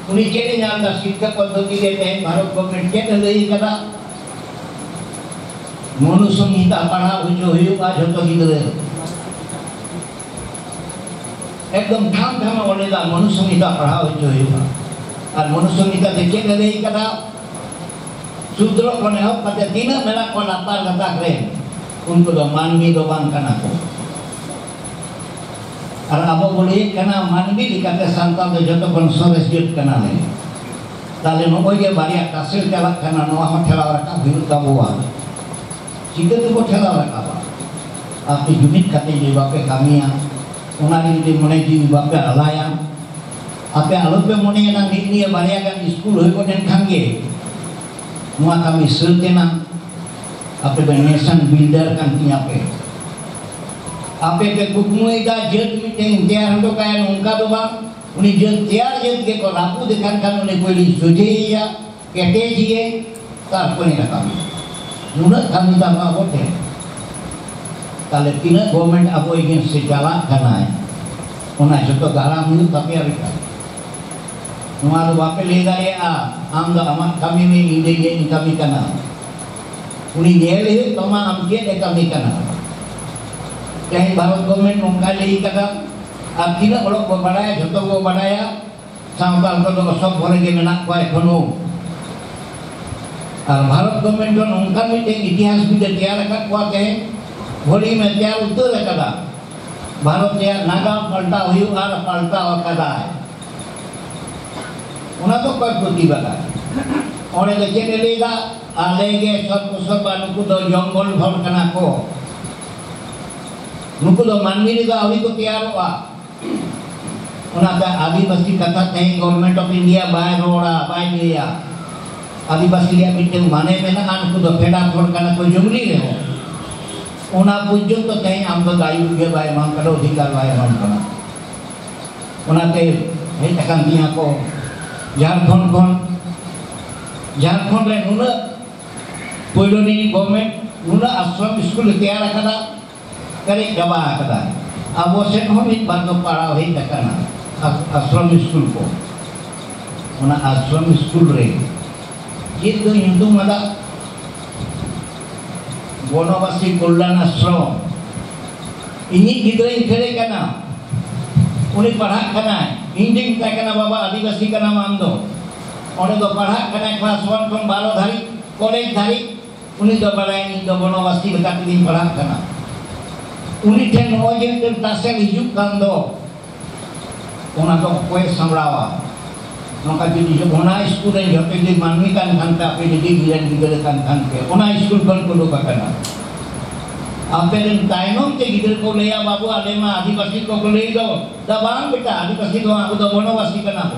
ᱩᱱᱤ ᱪᱮᱫ ᱮ ᱧᱟᱢ ᱮᱫᱟ? ᱥᱤᱠᱠᱷᱟ ᱯᱚᱫᱽᱫᱷᱚᱛᱤ ᱨᱮ ᱛᱮᱦᱮᱧ ᱵᱷᱟᱨᱚᱛ ᱜᱚᱵᱷᱚᱨᱱᱢᱮᱱᱴ ᱪᱮᱫ ᱮ ᱞᱟᱹᱭ ᱠᱟᱫᱟ? ᱢᱚᱱᱩ ᱥᱚᱝᱦᱤᱛᱟ ᱯᱟᱲᱦᱟᱣ ᱦᱚᱪᱚ ᱦᱩᱭᱩᱜᱼᱟ ᱡᱷᱚᱛᱚ ᱜᱤᱫᱽᱨᱟᱹ᱾ ᱮᱠᱫᱚᱢ ᱴᱷᱟᱢ ᱴᱷᱟᱢ ᱮ ᱚᱞ ᱞᱮᱫᱟ, ᱢᱚᱱᱩ ᱥᱚᱝᱦᱤᱛᱟ ᱯᱟᱲᱦᱟᱣ ᱦᱚᱪᱚ ᱦᱩᱭᱩᱜᱼᱟ᱾ ᱟᱨ ᱢᱚᱱᱩ ᱥᱚᱝᱦᱤᱛᱟ ᱛᱮ ᱪᱮᱫ ᱮ ᱞᱟᱹᱭ ᱠᱟᱫᱟ? ᱥᱩᱫᱨᱚ ᱠᱷᱚᱱ ᱮᱦᱚᱵ ᱠᱟᱛᱮ ᱛᱤᱱᱟᱹᱜ ᱢᱮᱱᱟᱜ ᱠᱚᱣᱟ ᱞᱟᱛᱟᱨ ᱜᱟᱛᱟᱠ ᱨᱮ, ᱩᱱᱠᱩ ᱫᱚ ᱢᱟᱹᱱᱢᱤ ᱫᱚ ᱵᱟᱝ ᱠᱟᱱᱟ ᱠᱚ᱾ ᱟᱨ ᱟᱵᱚ ᱵᱚ ᱞᱟᱹᱭᱮᱫ ᱠᱟᱱᱟ ᱢᱟᱹᱱᱢᱤ ᱞᱮᱠᱟᱛᱮ ᱥᱟᱱᱛᱟᱲ ᱫᱚ ᱡᱚᱛᱚ ᱠᱷᱚᱱ ᱥᱚᱨᱮᱥ ᱡᱟᱹᱛ ᱠᱟᱱᱟᱞᱮ᱾ ᱛᱟᱦᱞᱮ ᱱᱚᱜᱼᱚᱭ ᱡᱮ ᱵᱟᱨᱭᱟ ᱠᱟᱥᱮᱞ ᱪᱟᱞᱟᱜ ᱠᱟᱱᱟ, ᱱᱚᱣᱟ ᱦᱚᱸ ᱴᱷᱮᱞᱟᱣ ᱨᱟᱠᱟᱵ ᱦᱩᱭᱩᱜ ᱛᱟᱵᱚᱣᱟ᱾ ᱪᱤᱠᱟᱹ ᱛᱮᱵᱚ ᱴᱷᱮᱞᱟᱣ ᱨᱟᱠᱟᱵᱟ? ᱟᱯᱮ ᱡᱩᱢᱤᱫ ᱠᱟᱛᱮ ᱡᱩᱫᱤ ᱵᱟᱯᱮ ᱠᱟᱹᱢᱤᱭᱟ, ᱚᱱᱟ ᱨᱮ ᱡᱩᱫᱤ ᱢᱚᱱᱮ ᱡᱤᱣᱤ ᱵᱟᱯᱮ ᱟᱞᱟᱭᱟ, ᱟᱯᱮ ᱟᱞᱚᱯᱮ ᱢᱚᱱᱮᱭᱟ ᱱᱤᱛ ᱱᱤᱭᱟᱹ ᱵᱟᱨᱭᱟ ᱜᱟᱱ ᱥᱠᱩᱞ ᱦᱩᱭ ᱜᱚᱫ ᱮᱱ ᱠᱷᱟᱱ ᱜᱮ ᱱᱚᱣᱟ ᱠᱟᱹᱢᱤ ᱥᱟᱹᱛ ᱮᱱᱟ᱾ ᱟᱯᱮ ᱫᱚ nation builder ᱠᱟᱱ ᱛᱤᱧᱟ ᱯᱮ᱾ ᱟᱯᱮ ᱯᱮ ᱠᱩᱠᱢᱩᱭᱮᱫᱟ ᱡᱟᱹᱛ ᱢᱤᱫᱴᱮᱱ ᱛᱮᱭᱟᱨ ᱦᱚᱴᱚ ᱠᱟᱭᱟ, ᱱᱚᱝᱠᱟ ᱫᱚ ᱵᱟᱝ᱾ ᱩᱱᱤ ᱡᱟᱹᱛ ᱛᱮᱭᱟᱨ ᱡᱟᱹᱛ ᱜᱮᱠᱚ ᱨᱟᱹᱯᱩᱫ ᱮ ᱠᱟᱱ ᱠᱷᱟᱱ ᱩᱱᱤ ᱯᱳᱭᱞᱳ ᱥᱚᱡᱷᱮᱭᱮᱭᱟ, ᱠᱮᱴᱮᱡᱮᱭᱟᱹᱧ, ᱛᱟᱨᱯᱚᱨᱮ ᱨᱟᱠᱟᱵᱮ᱾ ᱱᱩᱱᱟᱹᱜ ᱠᱟᱹᱢᱤ ᱛᱟᱵᱚ ᱟᱵᱚ ᱴᱷᱮᱱ᱾ ᱛᱟᱦᱞᱮ ᱛᱤᱱᱟᱹᱜ government ᱟᱵᱚ against ᱨᱮ ᱪᱟᱞᱟᱜ ᱠᱟᱱᱟᱭ, ᱚᱱᱟ ᱡᱚᱛᱚ ᱫᱟᱨᱟᱢ ᱦᱩᱭᱩᱜ ᱛᱟᱯᱮᱭᱟ ᱵᱮᱴᱟ᱾ ᱱᱚᱣᱟ ᱫᱚ ᱵᱟᱯᱮ ᱞᱟᱹᱭ ᱫᱟᱲᱮᱭᱟᱜᱼᱟ, ᱟᱢ ᱫᱚ ᱟᱢᱟᱜ ᱠᱟᱹᱢᱤ ᱢᱮ, ᱤᱧ ᱫᱚ ᱤᱧᱟᱹᱜ ᱤᱧ ᱠᱟᱹᱢᱤ ᱠᱟᱱᱟ᱾ ᱩᱱᱤ ᱧᱮᱞ ᱦᱩᱭᱩᱜ ᱛᱟᱢᱟ ᱟᱢ ᱪᱮᱫ ᱮ ᱠᱟᱹᱢᱤ ᱠᱟᱱᱟ᱾ ᱛᱮᱦᱮᱧ ᱵᱷᱟᱨᱚᱛ government ᱱᱚᱝᱠᱟᱭ ᱞᱟᱹᱭ ᱠᱟᱫᱟ, ᱟᱨ ᱛᱤᱱᱟᱹᱜ ᱚᱞᱚᱜ ᱵᱚ ᱵᱟᱲᱟᱭᱟ, ᱡᱷᱚᱛᱚ ᱵᱚ ᱵᱟᱲᱟᱭᱟ, ᱥᱟᱶᱛᱟ ᱠᱚᱫᱚ ᱚᱥᱚᱠ ᱨᱮᱜᱮ ᱢᱮᱱᱟᱜ ᱠᱚᱣᱟ ᱮᱠᱷᱚᱱᱳ᱾ ᱟᱨ ᱵᱷᱟᱨᱚᱛ government ᱫᱚ ᱱᱚᱝᱠᱟᱱ ᱢᱤᱫᱴᱮᱱ ᱤᱛᱤᱦᱟᱥ ᱵᱤᱫ ᱮ ᱛᱮᱭᱟᱨ ᱟᱠᱟᱫ ᱠᱚᱣᱟ, ᱛᱮᱦᱮᱧ ᱜᱷᱚᱲᱤ ᱢᱮ ᱛᱮᱭᱟᱨ ᱩᱛᱟᱹᱨ ᱟᱠᱟᱫᱟ᱾ ᱵᱷᱟᱨᱚᱛ ᱨᱮᱭᱟᱜ ᱱᱟᱜᱟᱢ ᱯᱟᱞᱴᱟᱣ ᱦᱩᱭᱩᱜᱼᱟ ᱟᱨ ᱯᱟᱞᱴᱟᱣ ᱟᱠᱟᱫᱟᱭ᱾ ᱚᱱᱟ ᱫᱚ ᱚᱠᱚᱭ ᱯᱨᱚᱛᱤᱵᱟᱫᱟ? ᱚᱸᱰᱮ ᱫᱚ ᱪᱮᱫ ᱮ ᱞᱟᱹᱭᱫᱟ? ᱟᱞᱮ ᱜᱮ ᱥᱚᱨᱵᱚ ᱥᱚᱨᱵᱟ, ᱱᱩᱠᱩ ᱫᱚ ᱡᱚᱝᱜᱚᱞ ᱦᱚᱲ ᱠᱟᱱᱟ ᱠᱚ, ᱱᱩᱠᱩ ᱫᱚ ᱢᱟᱹᱱᱢᱤ ᱨᱮᱫᱚ ᱟᱹᱣᱨᱤ ᱠᱚ ᱛᱮᱭᱟᱨᱚᱜᱼᱟ᱾ ᱚᱱᱟᱛᱮ ᱟᱹᱫᱤᱵᱟᱹᱥᱤ ᱠᱟᱛᱷᱟ ᱛᱮᱦᱮᱧ Government of India ᱵᱟᱭ ᱨᱚᱲᱟ, ᱵᱟᱭ ᱞᱟᱹᱭᱟ᱾ ᱟᱹᱫᱤᱵᱟᱹᱥᱤ ᱨᱮᱭᱟᱜ ᱢᱤᱫᱴᱮᱱ ᱢᱟᱱᱮ ᱢᱮᱱᱟᱜᱼᱟ, ᱱᱩᱠᱩ ᱫᱚ ᱯᱷᱮᱰᱟᱛ ᱦᱚᱲ ᱠᱟᱱᱟ ᱠᱚ ᱡᱚᱝᱜᱞᱤ ᱨᱮᱦᱚᱸ᱾ ᱚᱱᱟ ᱯᱚᱨᱡᱚᱱᱛᱚ ᱛᱮᱦᱮᱧ ᱟᱢ ᱫᱚ ᱫᱟᱭᱚ ᱜᱮ ᱵᱟᱭ ᱮᱢᱟᱢ ᱠᱟᱱᱟ, ᱚᱫᱷᱤᱠᱟᱨ ᱵᱟᱭ ᱮᱢᱟᱢ ᱠᱟᱱᱟ᱾ ᱚᱱᱟᱛᱮ ᱦᱮᱡ ᱟᱠᱟᱱ ᱛᱤᱧᱟ ᱠᱚ ᱡᱷᱟᱲᱠᱷᱚᱸᱰ ᱠᱷᱚᱱ᱾ ᱡᱷᱟᱲᱠᱷᱚᱸᱰ ᱨᱮ ᱱᱩᱱᱟᱹᱜ ᱯᱳᱭᱞᱳ ᱨᱤᱱᱤᱡ ᱜᱚᱵᱷᱚᱨᱱᱢᱮᱱᱴ ᱱᱩᱱᱟᱹᱜ ᱟᱥᱨᱚᱢ ᱥᱠᱩᱞ ᱮ ᱛᱮᱭᱟᱨ ᱟᱠᱟᱫᱟ, ᱯᱮᱨᱮᱡ ᱪᱟᱵᱟ ᱟᱠᱟᱫᱟ᱾ ᱟᱵᱚ ᱥᱮᱫ ᱦᱚᱸ ᱢᱤᱫ ᱵᱟᱨ ᱫᱚ ᱯᱟᱲᱦᱟᱣ ᱦᱮᱡ ᱟᱠᱟᱱᱟ, ᱟᱥ-, ᱟᱥᱨᱚᱢ ᱥᱠᱩᱞ ᱠᱚ᱾ ᱚᱱᱟ ᱟᱥᱨᱚᱢ ᱥᱠᱩᱞ ᱨᱮ ᱪᱮᱫ ᱫᱚ ᱧᱩᱛᱩᱢ ᱟᱫᱟ ᱵᱚᱱᱚᱵᱟᱥᱤ ᱠᱚᱞᱞᱟᱱ ᱟᱥᱨᱚᱢ᱾ ᱤᱧᱤᱡ ᱜᱤᱫᱽᱨᱟᱹᱧ ᱠᱷᱮᱞᱮ ᱠᱟᱱᱟ, ᱩᱱᱤ ᱯᱟᱲᱦᱟᱜ ᱠᱟᱱᱟᱭ, ᱤᱧ ᱫᱩᱧ ᱢᱮᱛᱟᱭ ᱠᱟᱱᱟ, "ᱵᱟᱵᱟ, ᱟᱹᱫᱤᱵᱟᱹᱥᱤ ᱠᱟᱱᱟᱢ ᱟᱢ ᱫᱚ, ᱚᱸᱰᱮ ᱫᱚ ᱯᱟᱲᱦᱟᱜ ᱠᱟᱱᱟᱭ ᱠᱞᱟᱥ ᱚᱣᱟᱱ ᱠᱷᱚᱱ ᱵᱟᱨᱚ ᱫᱷᱟᱹᱨᱤᱡ, ᱠᱚᱞᱮᱡᱽ ᱫᱷᱟᱹᱨᱤᱡ, ᱩᱱᱤ ᱫᱚ ᱵᱟᱲᱟᱭᱟ ᱤᱧ ᱫᱚ ᱵᱚᱱᱚᱵᱟᱥᱤ ᱞᱮᱠᱟ ᱛᱮᱜᱤᱧ ᱯᱟᱲᱦᱟᱜ ᱠᱟᱱᱟ᱾ ᱩᱱᱤ ᱴᱷᱮᱱ ᱱᱚᱜᱼᱚᱭ ᱡᱮ ᱢᱤᱫᱴᱮᱱ ᱴᱟᱥᱮᱞ ᱦᱤᱡᱩᱜ ᱠᱟᱱ ᱫᱚ, ᱚᱱᱟ ᱫᱚ ᱚᱠᱚᱭᱮ ᱥᱟᱢᱵᱲᱟᱣᱟ?" ᱱᱚᱝᱠᱟ ᱡᱩᱫᱤ ᱚᱱᱟ ᱥᱠᱩᱞ ᱨᱮ ᱡᱚᱛᱚ ᱡᱩᱫᱤ ᱢᱟᱹᱱᱢᱤ ᱠᱟᱱ ᱠᱷᱟᱱ ᱯᱮ, ᱟᱯᱮ ᱡᱩᱫᱤ ᱤᱧ ᱨᱮᱱ ᱜᱤᱫᱽᱨᱟᱹ ᱠᱟᱱ ᱠᱷᱟᱱ ᱯᱮ, ᱚᱱᱟ ᱥᱠᱩᱞ ᱠᱷᱚᱱ ᱠᱚ ᱩᱰᱩᱠ ᱟᱠᱟᱱᱟ᱾ ᱟᱯᱮ ᱨᱮᱱ ᱛᱟᱭᱱᱚᱢ ᱛᱮ ᱜᱤᱫᱽᱨᱟᱹ ᱠᱚ ᱞᱟᱹᱭᱟ, "ᱵᱟᱹᱵᱩ, ᱟᱞᱮ ᱢᱟ ᱟᱹᱫᱤᱵᱟᱹᱥᱤ ᱠᱚᱠᱚ ᱞᱟᱹᱭ ᱫᱚ", ᱫᱟ ᱵᱟᱝ ᱵᱮᱴᱟ, ᱟᱹᱫᱤᱵᱟᱹᱥᱤ ᱫᱚ ᱵᱟᱝ, ᱟᱵᱚ ᱫᱚ ᱵᱚᱱᱚᱵᱟᱥᱤ ᱠᱟᱱᱟ ᱵᱚ᱾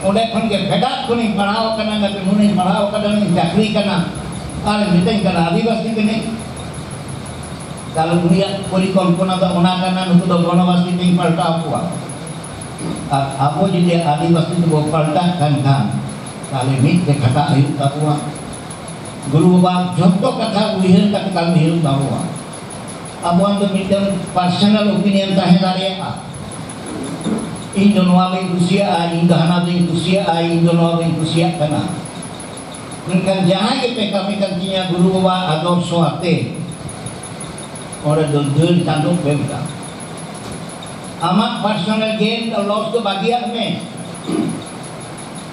ᱚᱸᱰᱮ ᱠᱷᱚᱱ ᱜᱮ ᱯᱷᱮᱰᱟᱛ ᱠᱷᱚᱱᱤᱧ ᱯᱟᱲᱦᱟᱣ ᱟᱠᱟᱱᱟ, ᱜᱟᱛᱮ ᱱᱩᱱᱟᱹᱧ ᱯᱟᱲᱦᱟᱣ ᱟᱠᱟᱫᱟ, ᱱᱩᱱᱟᱹᱧ ᱪᱟᱹᱠᱨᱤ ᱠᱟᱱᱟ, ᱟᱨ ᱢᱤᱛᱟᱹᱧ ᱠᱟᱱᱟ ᱟᱹᱫᱤᱵᱟᱹᱥᱤ ᱠᱟᱹᱱᱟᱹᱧ᱾ ᱛᱟᱦᱞᱮ ᱩᱱᱤᱭᱟᱜ ᱯᱚᱨᱤᱠᱚᱞᱯᱚᱱᱟ ᱫᱚ ᱚᱱᱟ ᱠᱟᱱᱟ, ᱱᱩᱠᱩ ᱫᱚ ᱵᱚᱱᱚᱵᱟᱥᱤ ᱛᱮᱧ ᱯᱟᱞᱴᱟᱣ ᱠᱚᱣᱟ᱾ ᱟᱨ ᱟᱵᱚ ᱡᱩᱫᱤ ᱟᱹᱫᱤᱵᱟᱹᱥᱤ ᱛᱮᱵᱚ ᱯᱟᱞᱴᱟᱜ ᱠᱟᱱ ᱠᱷᱟᱱ, ᱛᱟᱦᱞᱮ ᱢᱤᱫ ᱛᱮ ᱠᱷᱟᱴᱟᱜ ᱦᱩᱭᱩᱜ ᱛᱟᱵᱚᱣᱟ᱾ ᱜᱩᱨᱩ ᱵᱟᱵᱟ ᱡᱷᱚᱛᱚ ᱠᱟᱛᱷᱟ ᱩᱭᱦᱟᱹᱨ ᱠᱟᱛᱮ ᱠᱟᱹᱢᱤ ᱦᱩᱭᱩᱜ ᱛᱟᱵᱚᱣᱟ᱾ ᱟᱵᱚᱣᱟᱜ ᱫᱚ ᱢᱤᱫᱴᱟᱝ personal opinion ᱛᱟᱦᱮᱸ ᱫᱟᱲᱮᱭᱟᱜᱼᱟ, "ᱤᱧ ᱫᱚ ᱱᱚᱣᱟ ᱵᱟᱹᱧ ᱠᱩᱥᱤᱭᱟᱜᱼᱟ, ᱤᱧ ᱫᱚ ᱦᱟᱱᱟ ᱵᱟᱹᱧ ᱠᱩᱥᱤᱭᱟᱜᱼᱟ, ᱤᱧ ᱫᱚ ᱱᱚᱣᱟ ᱵᱟᱹᱧ ᱠᱩᱥᱤᱭᱟᱜ ᱠᱟᱱᱟ᱾" ᱢᱮᱱᱠᱷᱟᱱ ᱡᱟᱦᱟᱸᱭ ᱜᱮᱯᱮ ᱠᱟᱹᱢᱤ ᱠᱟᱱ ᱛᱤᱧᱟ ᱜᱩᱨᱩ ᱵᱟᱵᱟ ᱟᱫᱚᱨᱥᱚ ᱟᱛᱮ, ᱚᱸᱰᱮ ᱫᱚ ᱫᱟᱹᱲ ᱪᱟᱸᱫᱚ ᱵᱮᱵᱽᱥᱟ᱾ ᱟᱢᱟᱜ personal gain ᱫᱚ loss ᱫᱚ ᱵᱟᱹᱜᱤᱭᱟᱜ ᱢᱮ᱾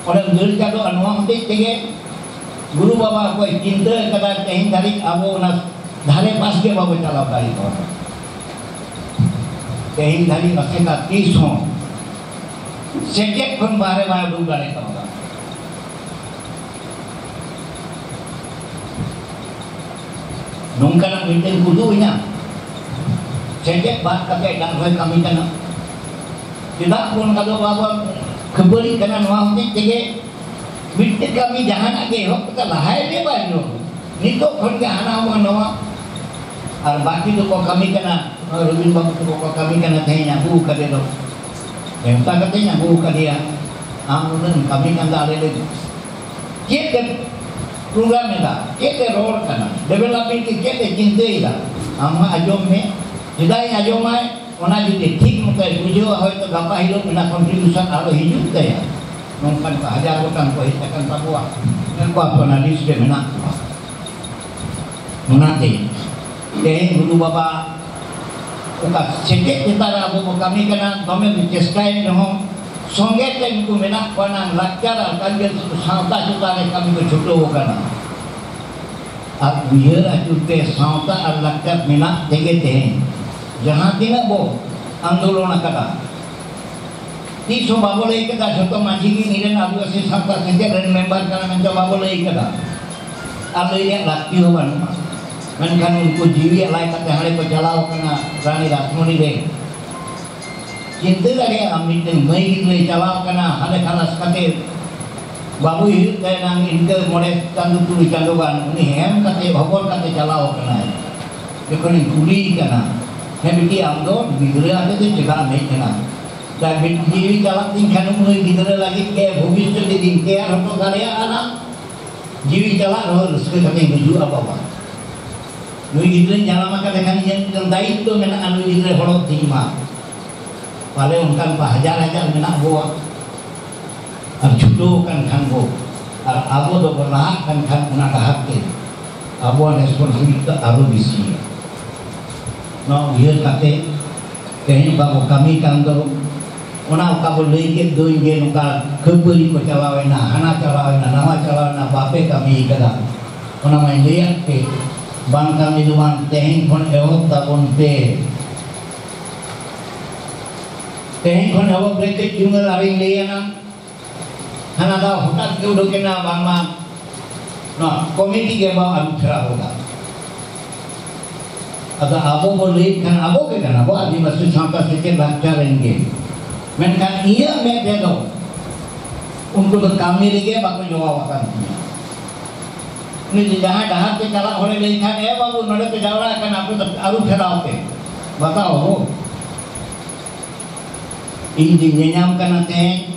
ᱚᱸᱰᱮ ᱫᱟᱹᱲ ᱪᱟᱸᱫᱚ, ᱟᱨ ᱱᱚᱣᱟ ᱦᱚᱛᱮᱡ ᱛᱮᱜᱮ ᱜᱩᱨᱩ ᱵᱟᱵᱟ ᱚᱠᱚᱭ ᱪᱤᱱᱛᱟᱹ ᱟᱠᱟᱫᱟ, ᱛᱮᱦᱮᱧ ᱫᱷᱟᱹᱨᱤᱡ ᱟᱵᱚ ᱚᱱᱟ ᱫᱷᱟᱨᱮ ᱯᱟᱥ ᱜᱮ ᱵᱟᱵᱚ ᱪᱟᱞᱟᱣ ᱫᱟᱲᱮ ᱠᱟᱣᱫᱟ᱾ ᱛᱮᱦᱮᱧ ᱫᱷᱟᱹᱨᱤᱡ ᱟᱥᱮᱠᱟ ᱛᱤᱥ ᱦᱚᱸ ᱥᱮᱪᱮᱫ ᱠᱷᱚᱱ ᱵᱟᱦᱨᱮ ᱵᱟᱭ ᱩᱰᱩᱠ ᱫᱟᱲᱮ ᱠᱟᱣᱫᱟ᱾ ᱱᱚᱝᱠᱟᱱᱟᱜ ᱢᱤᱫᱴᱮᱱ ᱩᱫᱩᱜ ᱤᱧᱟ, ᱥᱮᱪᱮᱫ ᱵᱟᱫ ᱠᱟᱛᱮ ᱮᱴᱟᱜ ᱦᱚᱸᱭ ᱠᱟᱹᱢᱤ ᱠᱟᱱᱟ᱾ ᱪᱮᱫᱟᱜ ᱵᱚᱱ ᱜᱟᱫᱚᱜ ᱵᱟᱵᱚᱱ ᱠᱷᱟᱹᱯᱟᱹᱨᱤᱜ ᱠᱟᱱᱟ? ᱱᱚᱣᱟ ᱦᱚᱛᱮᱡ ᱛᱮᱜᱮ ᱢᱤᱫᱴᱮᱱ ᱠᱟᱹᱢᱤ ᱡᱟᱦᱟᱱᱟᱜ ᱜᱮ ᱮᱦᱚᱵ ᱠᱟᱛᱮ ᱞᱟᱦᱟᱭ ᱢᱮ ᱵᱟᱭ ᱧᱚᱜ᱾ ᱱᱤᱛᱚᱜ ᱠᱷᱚᱱ ᱜᱮ ᱦᱟᱱᱟ ᱦᱚᱸ ᱱᱚᱣᱟ᱾ ᱟᱨ ᱵᱟᱹᱠᱤ ᱫᱚᱠᱚ ᱠᱟᱹᱢᱤ ᱠᱟᱱᱟ, ᱱᱚᱜᱼᱚᱭ ᱨᱚᱵᱤᱱ ᱵᱟᱹᱵᱩ ᱛᱟᱠᱚ ᱠᱚ ᱠᱟᱹᱢᱤ ᱠᱟᱱᱟ, ᱛᱮᱦᱮᱧ ᱟᱹᱜᱩ ᱟᱠᱟᱫᱮ ᱫᱚ᱾ ᱱᱮᱣᱛᱟ ᱠᱟᱛᱮᱧ ᱟᱹᱜᱩ ᱟᱠᱟᱫᱮᱭᱟ᱾ ᱟᱢ ᱩᱱᱟᱹᱜ ᱮᱢ ᱠᱟᱹᱢᱤ ᱠᱟᱱ ᱫᱚ ᱟᱞᱮ ᱞᱮ ᱪᱮᱫ ᱮᱢ ᱯᱨᱳᱜᱨᱟᱢ ᱮᱫᱟ, ᱪᱮᱫ ᱮ ᱨᱚᱲ ᱠᱟᱱᱟ, ᱰᱮᱵᱷᱮᱞᱚᱯᱢᱮᱱᱴ ᱠᱮ ᱪᱮᱫ ᱮ ᱪᱤᱱᱛᱟᱹᱭᱮᱫᱟ, ᱟᱢ ᱦᱚᱸ ᱟᱸᱡᱚᱢ ᱢᱮ᱾ ᱪᱮᱫᱟᱜ ᱮ ᱟᱸᱡᱚᱢᱟᱭ? ᱚᱱᱟ ᱡᱩᱫᱤ ᱴᱷᱤᱠ ᱢᱚᱛᱚᱭ ᱵᱩᱡᱷᱟᱹᱣᱟ, ᱦᱚᱭᱛᱚ ᱜᱟᱯᱟ ᱦᱤᱞᱳᱜ ᱚᱱᱟ ᱠᱚᱱᱴᱨᱤᱵᱤᱭᱩᱥᱚᱱ ᱟᱨᱚ ᱦᱤᱡᱩᱜ ᱛᱟᱭᱟ᱾ ᱱᱚᱝᱠᱟᱱ ᱠᱚ ᱦᱟᱡᱟᱨ ᱜᱚᱴᱟᱝ ᱠᱚ ᱦᱮᱡ ᱟᱠᱟᱱ ᱛᱟᱵᱚᱣᱟ, ᱩᱱᱠᱩ ᱟᱯᱮ ᱚᱱᱟ ᱞᱤᱥᱴ ᱨᱮ ᱢᱮᱱᱟᱜ ᱠᱚᱣᱟ᱾ ᱚᱱᱟᱛᱮ ᱛᱮᱦᱮᱧ ᱜᱩᱨᱩ ᱵᱟᱵᱟ ᱚᱠᱟ ᱥᱮᱪᱮᱫ ᱪᱮᱛᱟᱱ ᱨᱮ ᱟᱵᱚ ᱵᱚ ᱠᱟᱹᱢᱤ ᱠᱟᱱᱟ, ᱫᱚᱢᱮ ᱵᱚ ᱪᱮᱥᱴᱟᱭᱮᱫ ᱨᱮᱦᱚᱸ, ᱥᱚᱸᱜᱮ ᱛᱮ ᱩᱱᱠᱩ ᱢᱮᱱᱟᱜ ᱠᱚᱣᱟ ᱱᱟᱝ ᱞᱟᱠᱪᱟᱨ ᱟᱨ ᱠᱟᱞᱪᱟᱨ ᱥᱟᱶᱛᱟ ᱪᱮᱛᱟᱱ ᱨᱮ ᱠᱟᱹᱢᱤ ᱠᱚ ᱪᱷᱩᱴᱟᱹᱣ ᱟᱠᱟᱱᱟ᱾ ᱟᱨ ᱩᱭᱦᱟᱹᱨ ᱟᱹᱪᱩᱨ ᱛᱮ ᱥᱟᱶᱛᱟ ᱟᱨ ᱞᱟᱠᱪᱟᱨ ᱢᱮᱱᱟᱜ ᱛᱮᱜᱮ ᱛᱮᱦᱮᱧ ᱡᱟᱦᱟᱸ ᱛᱤᱱᱟᱹᱜ ᱵᱚ ᱟᱱᱫᱳᱞᱚᱱ ᱟᱠᱟᱫᱟ, ᱛᱤᱥ ᱦᱚᱸ ᱵᱟᱵᱚ ᱞᱟᱹᱭ ᱠᱟᱫᱟ, ᱡᱷᱚᱛᱚ ᱢᱟᱹᱡᱷᱤ ᱜᱮ ᱤᱧ ᱨᱮᱱ ᱟᱹᱫᱤᱵᱟᱹᱥᱤ ᱥᱟᱶᱛᱟ ᱥᱮᱪᱮᱫ ᱨᱮᱱ ᱢᱮᱢᱵᱟᱨ ᱠᱟᱱᱟ ᱢᱮᱱᱛᱮ ᱵᱟᱵᱚ ᱞᱟᱹᱭ ᱠᱟᱫᱟ᱾ ᱟᱨ ᱞᱟᱹᱭ ᱨᱮᱭᱟᱜ ᱞᱟᱹᱠᱛᱤ ᱦᱚᱸ ᱵᱟᱹᱱᱩᱜᱼᱟ᱾ ᱢᱮᱱᱠᱷᱟᱱ ᱩᱱᱠᱩ ᱡᱤᱣᱤ ᱟᱞᱟᱭ ᱠᱟᱛᱮ ᱦᱟᱸᱰᱮ ᱠᱚ ᱪᱟᱞᱟᱣ ᱠᱟᱱᱟ ᱨᱟᱱᱤ ᱨᱟᱥᱢᱚᱱᱤ ᱨᱮ᱾ ᱪᱤᱱᱛᱟᱹ ᱫᱟᱲᱮᱭᱟᱜᱼᱟ, ᱢᱤᱫᱴᱮᱱ ᱢᱟᱹᱭ ᱜᱤᱫᱽᱨᱟᱹᱭ ᱪᱟᱞᱟᱣ ᱠᱟᱱᱟ ᱦᱟᱸᱰᱮ ᱠᱷᱟᱞᱟᱥ ᱠᱟᱛᱮ, ᱵᱟᱵᱩᱭ ᱦᱩᱭᱩᱜ ᱛᱟᱭᱟ ᱱᱟᱝ ᱤᱱᱠᱟᱹ ᱢᱚᱬᱮ ᱪᱟᱸᱫᱚ ᱛᱩᱨᱩᱭ ᱪᱟᱸᱫᱚ ᱜᱟᱱ, ᱩᱱᱤ ᱦᱮᱢ ᱠᱟᱛᱮ ᱦᱚᱵᱚᱨ ᱠᱟᱛᱮ ᱪᱟᱞᱟᱣ ᱠᱟᱱᱟᱭ᱾ ᱡᱚᱠᱷᱚᱱᱤᱧ ᱠᱩᱞᱤᱭᱮ ᱠᱟᱱᱟ, "ᱦᱮᱸ ᱵᱤᱴᱤ, ᱟᱢ ᱫᱚ ᱜᱤᱫᱽᱨᱟᱹ ᱟᱛᱮ ᱫᱚ ᱪᱮᱫᱟᱜ ᱮᱢ ᱦᱮᱡ ᱮᱱᱟ?" ᱡᱤᱣᱤ ᱪᱟᱞᱟᱜ ᱛᱤᱧ ᱠᱷᱟᱱ ᱩᱱᱤ ᱜᱤᱫᱽᱨᱟᱹ ᱞᱟᱹᱜᱤᱫ ᱜᱮ ᱵᱷᱚᱵᱤᱥᱥᱚᱛ ᱡᱩᱫᱤᱧ ᱛᱮᱭᱟᱨ ᱦᱚᱴᱚ ᱫᱟᱲᱮᱭᱟᱜᱼᱟ ᱱᱟᱝ, ᱡᱤᱣᱤ ᱪᱟᱞᱟᱜ ᱨᱮᱦᱚᱸ ᱨᱟᱹᱥᱠᱟᱹ ᱠᱟᱛᱮᱧ ᱜᱩᱡᱩᱜᱼᱟ ᱵᱟᱵᱟ᱾ ᱱᱩᱭ ᱜᱤᱫᱽᱨᱟᱹᱧ ᱡᱟᱱᱟᱢ ᱟᱠᱟᱫᱮ ᱠᱷᱟᱱ ᱤᱧᱟᱹᱜ ᱢᱤᱫᱴᱟᱝ ᱫᱟᱭᱤᱛᱛᱚ ᱢᱮᱱᱟᱜᱼᱟ, ᱱᱩᱭ ᱜᱤᱫᱽᱨᱟᱹ ᱦᱚᱲᱚᱜ ᱛᱤᱧ ᱢᱟ᱾ ᱯᱟᱞᱮ ᱚᱱᱠᱟᱱ ᱠᱚ ᱦᱟᱡᱟᱨ ᱦᱟᱡᱟᱨ ᱢᱮᱱᱟᱜ ᱵᱚᱣᱟ᱾ ᱟᱨ ᱪᱷᱩᱴᱟᱹᱣ ᱟᱠᱟᱱ ᱠᱷᱟᱱ ᱵᱚ, ᱟᱨ ᱟᱵᱚ ᱫᱚᱵᱚ ᱞᱟᱦᱟᱜ ᱠᱟᱱ ᱠᱷᱟᱱ ᱚᱱᱟ ᱰᱟᱦᱟᱨ ᱛᱮ ᱟᱵᱚᱣᱟᱜ ᱨᱮᱥᱯᱚᱱᱥᱤᱵᱤᱞᱤᱴᱤ ᱫᱚ ᱟᱨᱚ ᱵᱮᱥᱤᱭᱟ᱾ ᱱᱚᱣᱟ ᱩᱭᱦᱟᱹᱨ ᱠᱟᱛᱮ ᱛᱮᱦᱮᱧ ᱚᱠᱟ ᱵᱚ ᱠᱟᱹᱢᱤ ᱠᱟᱱ ᱫᱚ, ᱚᱱᱟ ᱚᱠᱟ ᱵᱚ ᱞᱟᱹᱭ ᱠᱮᱫ ᱫᱚᱧ ᱡᱮ ᱱᱚᱝᱠᱟ ᱠᱷᱟᱹᱯᱟᱹᱨᱤ ᱠᱚ ᱪᱟᱞᱟᱣᱮᱱᱟ, ᱦᱟᱱᱟ ᱪᱟᱞᱟᱣᱮᱱᱟ, ᱱᱟᱣᱟ ᱪᱟᱞᱟᱣᱮᱱᱟ, ᱵᱟᱯᱮ ᱠᱟᱹᱢᱤ ᱠᱟᱫᱟ, ᱚᱱᱟ ᱢᱟᱧ ᱞᱟᱹᱭᱟᱫ ᱯᱮ᱾ ᱵᱟᱝ ᱠᱟᱹᱢᱤ ᱫᱚ ᱵᱟᱝ, ᱛᱮᱦᱮᱧ ᱠᱷᱚᱱ ᱮᱦᱚᱵ ᱛᱟᱵᱚᱱ ᱯᱮ᱾ ᱛᱮᱦᱮᱧ ᱠᱷᱚᱱ ᱮᱦᱚᱵ ᱨᱮ ᱠᱟᱹᱡ ᱪᱩᱢᱟᱹᱲ ᱟᱨᱤᱧ ᱞᱟᱹᱭ ᱟᱱᱟ᱾ ᱦᱟᱱᱟ ᱫᱷᱟᱣ ᱦᱚᱴᱟᱛ ᱜᱮ ᱩᱰᱩᱠ ᱮᱱᱟ ᱵᱟᱝᱢᱟ ᱱᱚᱣᱟ ᱠᱚᱢᱤᱴᱤ ᱜᱮ ᱵᱟᱝ ᱟᱹᱨᱩ ᱯᱷᱮᱨᱟᱣ ᱠᱟᱫᱟ᱾ ᱟᱫᱚ ᱟᱵᱚ ᱵᱚ ᱞᱟᱹᱭᱮᱫ ᱠᱷᱟᱱ ᱟᱵᱚ ᱜᱮ ᱠᱟᱱᱟ ᱵᱚ ᱟᱹᱫᱤᱵᱟᱹᱥᱤ ᱥᱟᱶᱛᱟ ᱥᱮᱪᱮᱫ ᱞᱟᱠᱪᱟᱨ ᱨᱮᱱ ᱜᱮ᱾ ᱢᱮᱱᱠᱷᱟᱱ ᱤᱧᱟᱹᱜ ᱢᱮᱫ ᱨᱮᱫᱚ ᱩᱱᱠᱩ ᱫᱚ ᱠᱟᱹᱢᱤ ᱨᱮᱜᱮ ᱵᱟᱠᱚ ᱡᱚᱲᱟᱣ ᱟᱠᱟᱱ ᱛᱤᱧᱟ᱾ ᱩᱱᱤ ᱡᱮ ᱡᱟᱦᱟᱸᱭ ᱰᱟᱦᱟᱨ ᱛᱮ ᱪᱟᱞᱟᱜ ᱦᱚᱲᱮ ᱞᱟᱹᱭ ᱠᱷᱟᱱ, "ᱮ ᱵᱟᱹᱵᱩ, ᱱᱚᱰᱮ ᱯᱮ ᱡᱟᱣᱨᱟ ᱟᱠᱟᱱᱟ, ᱟᱯᱮ ᱫᱚ ᱟᱹᱨᱩ ᱯᱷᱮᱨᱟᱣ ᱯᱮ, ᱵᱟᱛᱟᱣ ᱦᱳ᱾" ᱤᱧ ᱫᱩᱧ ᱧᱮᱧᱟᱢ ᱠᱟᱱᱟ ᱛᱮᱦᱮᱧ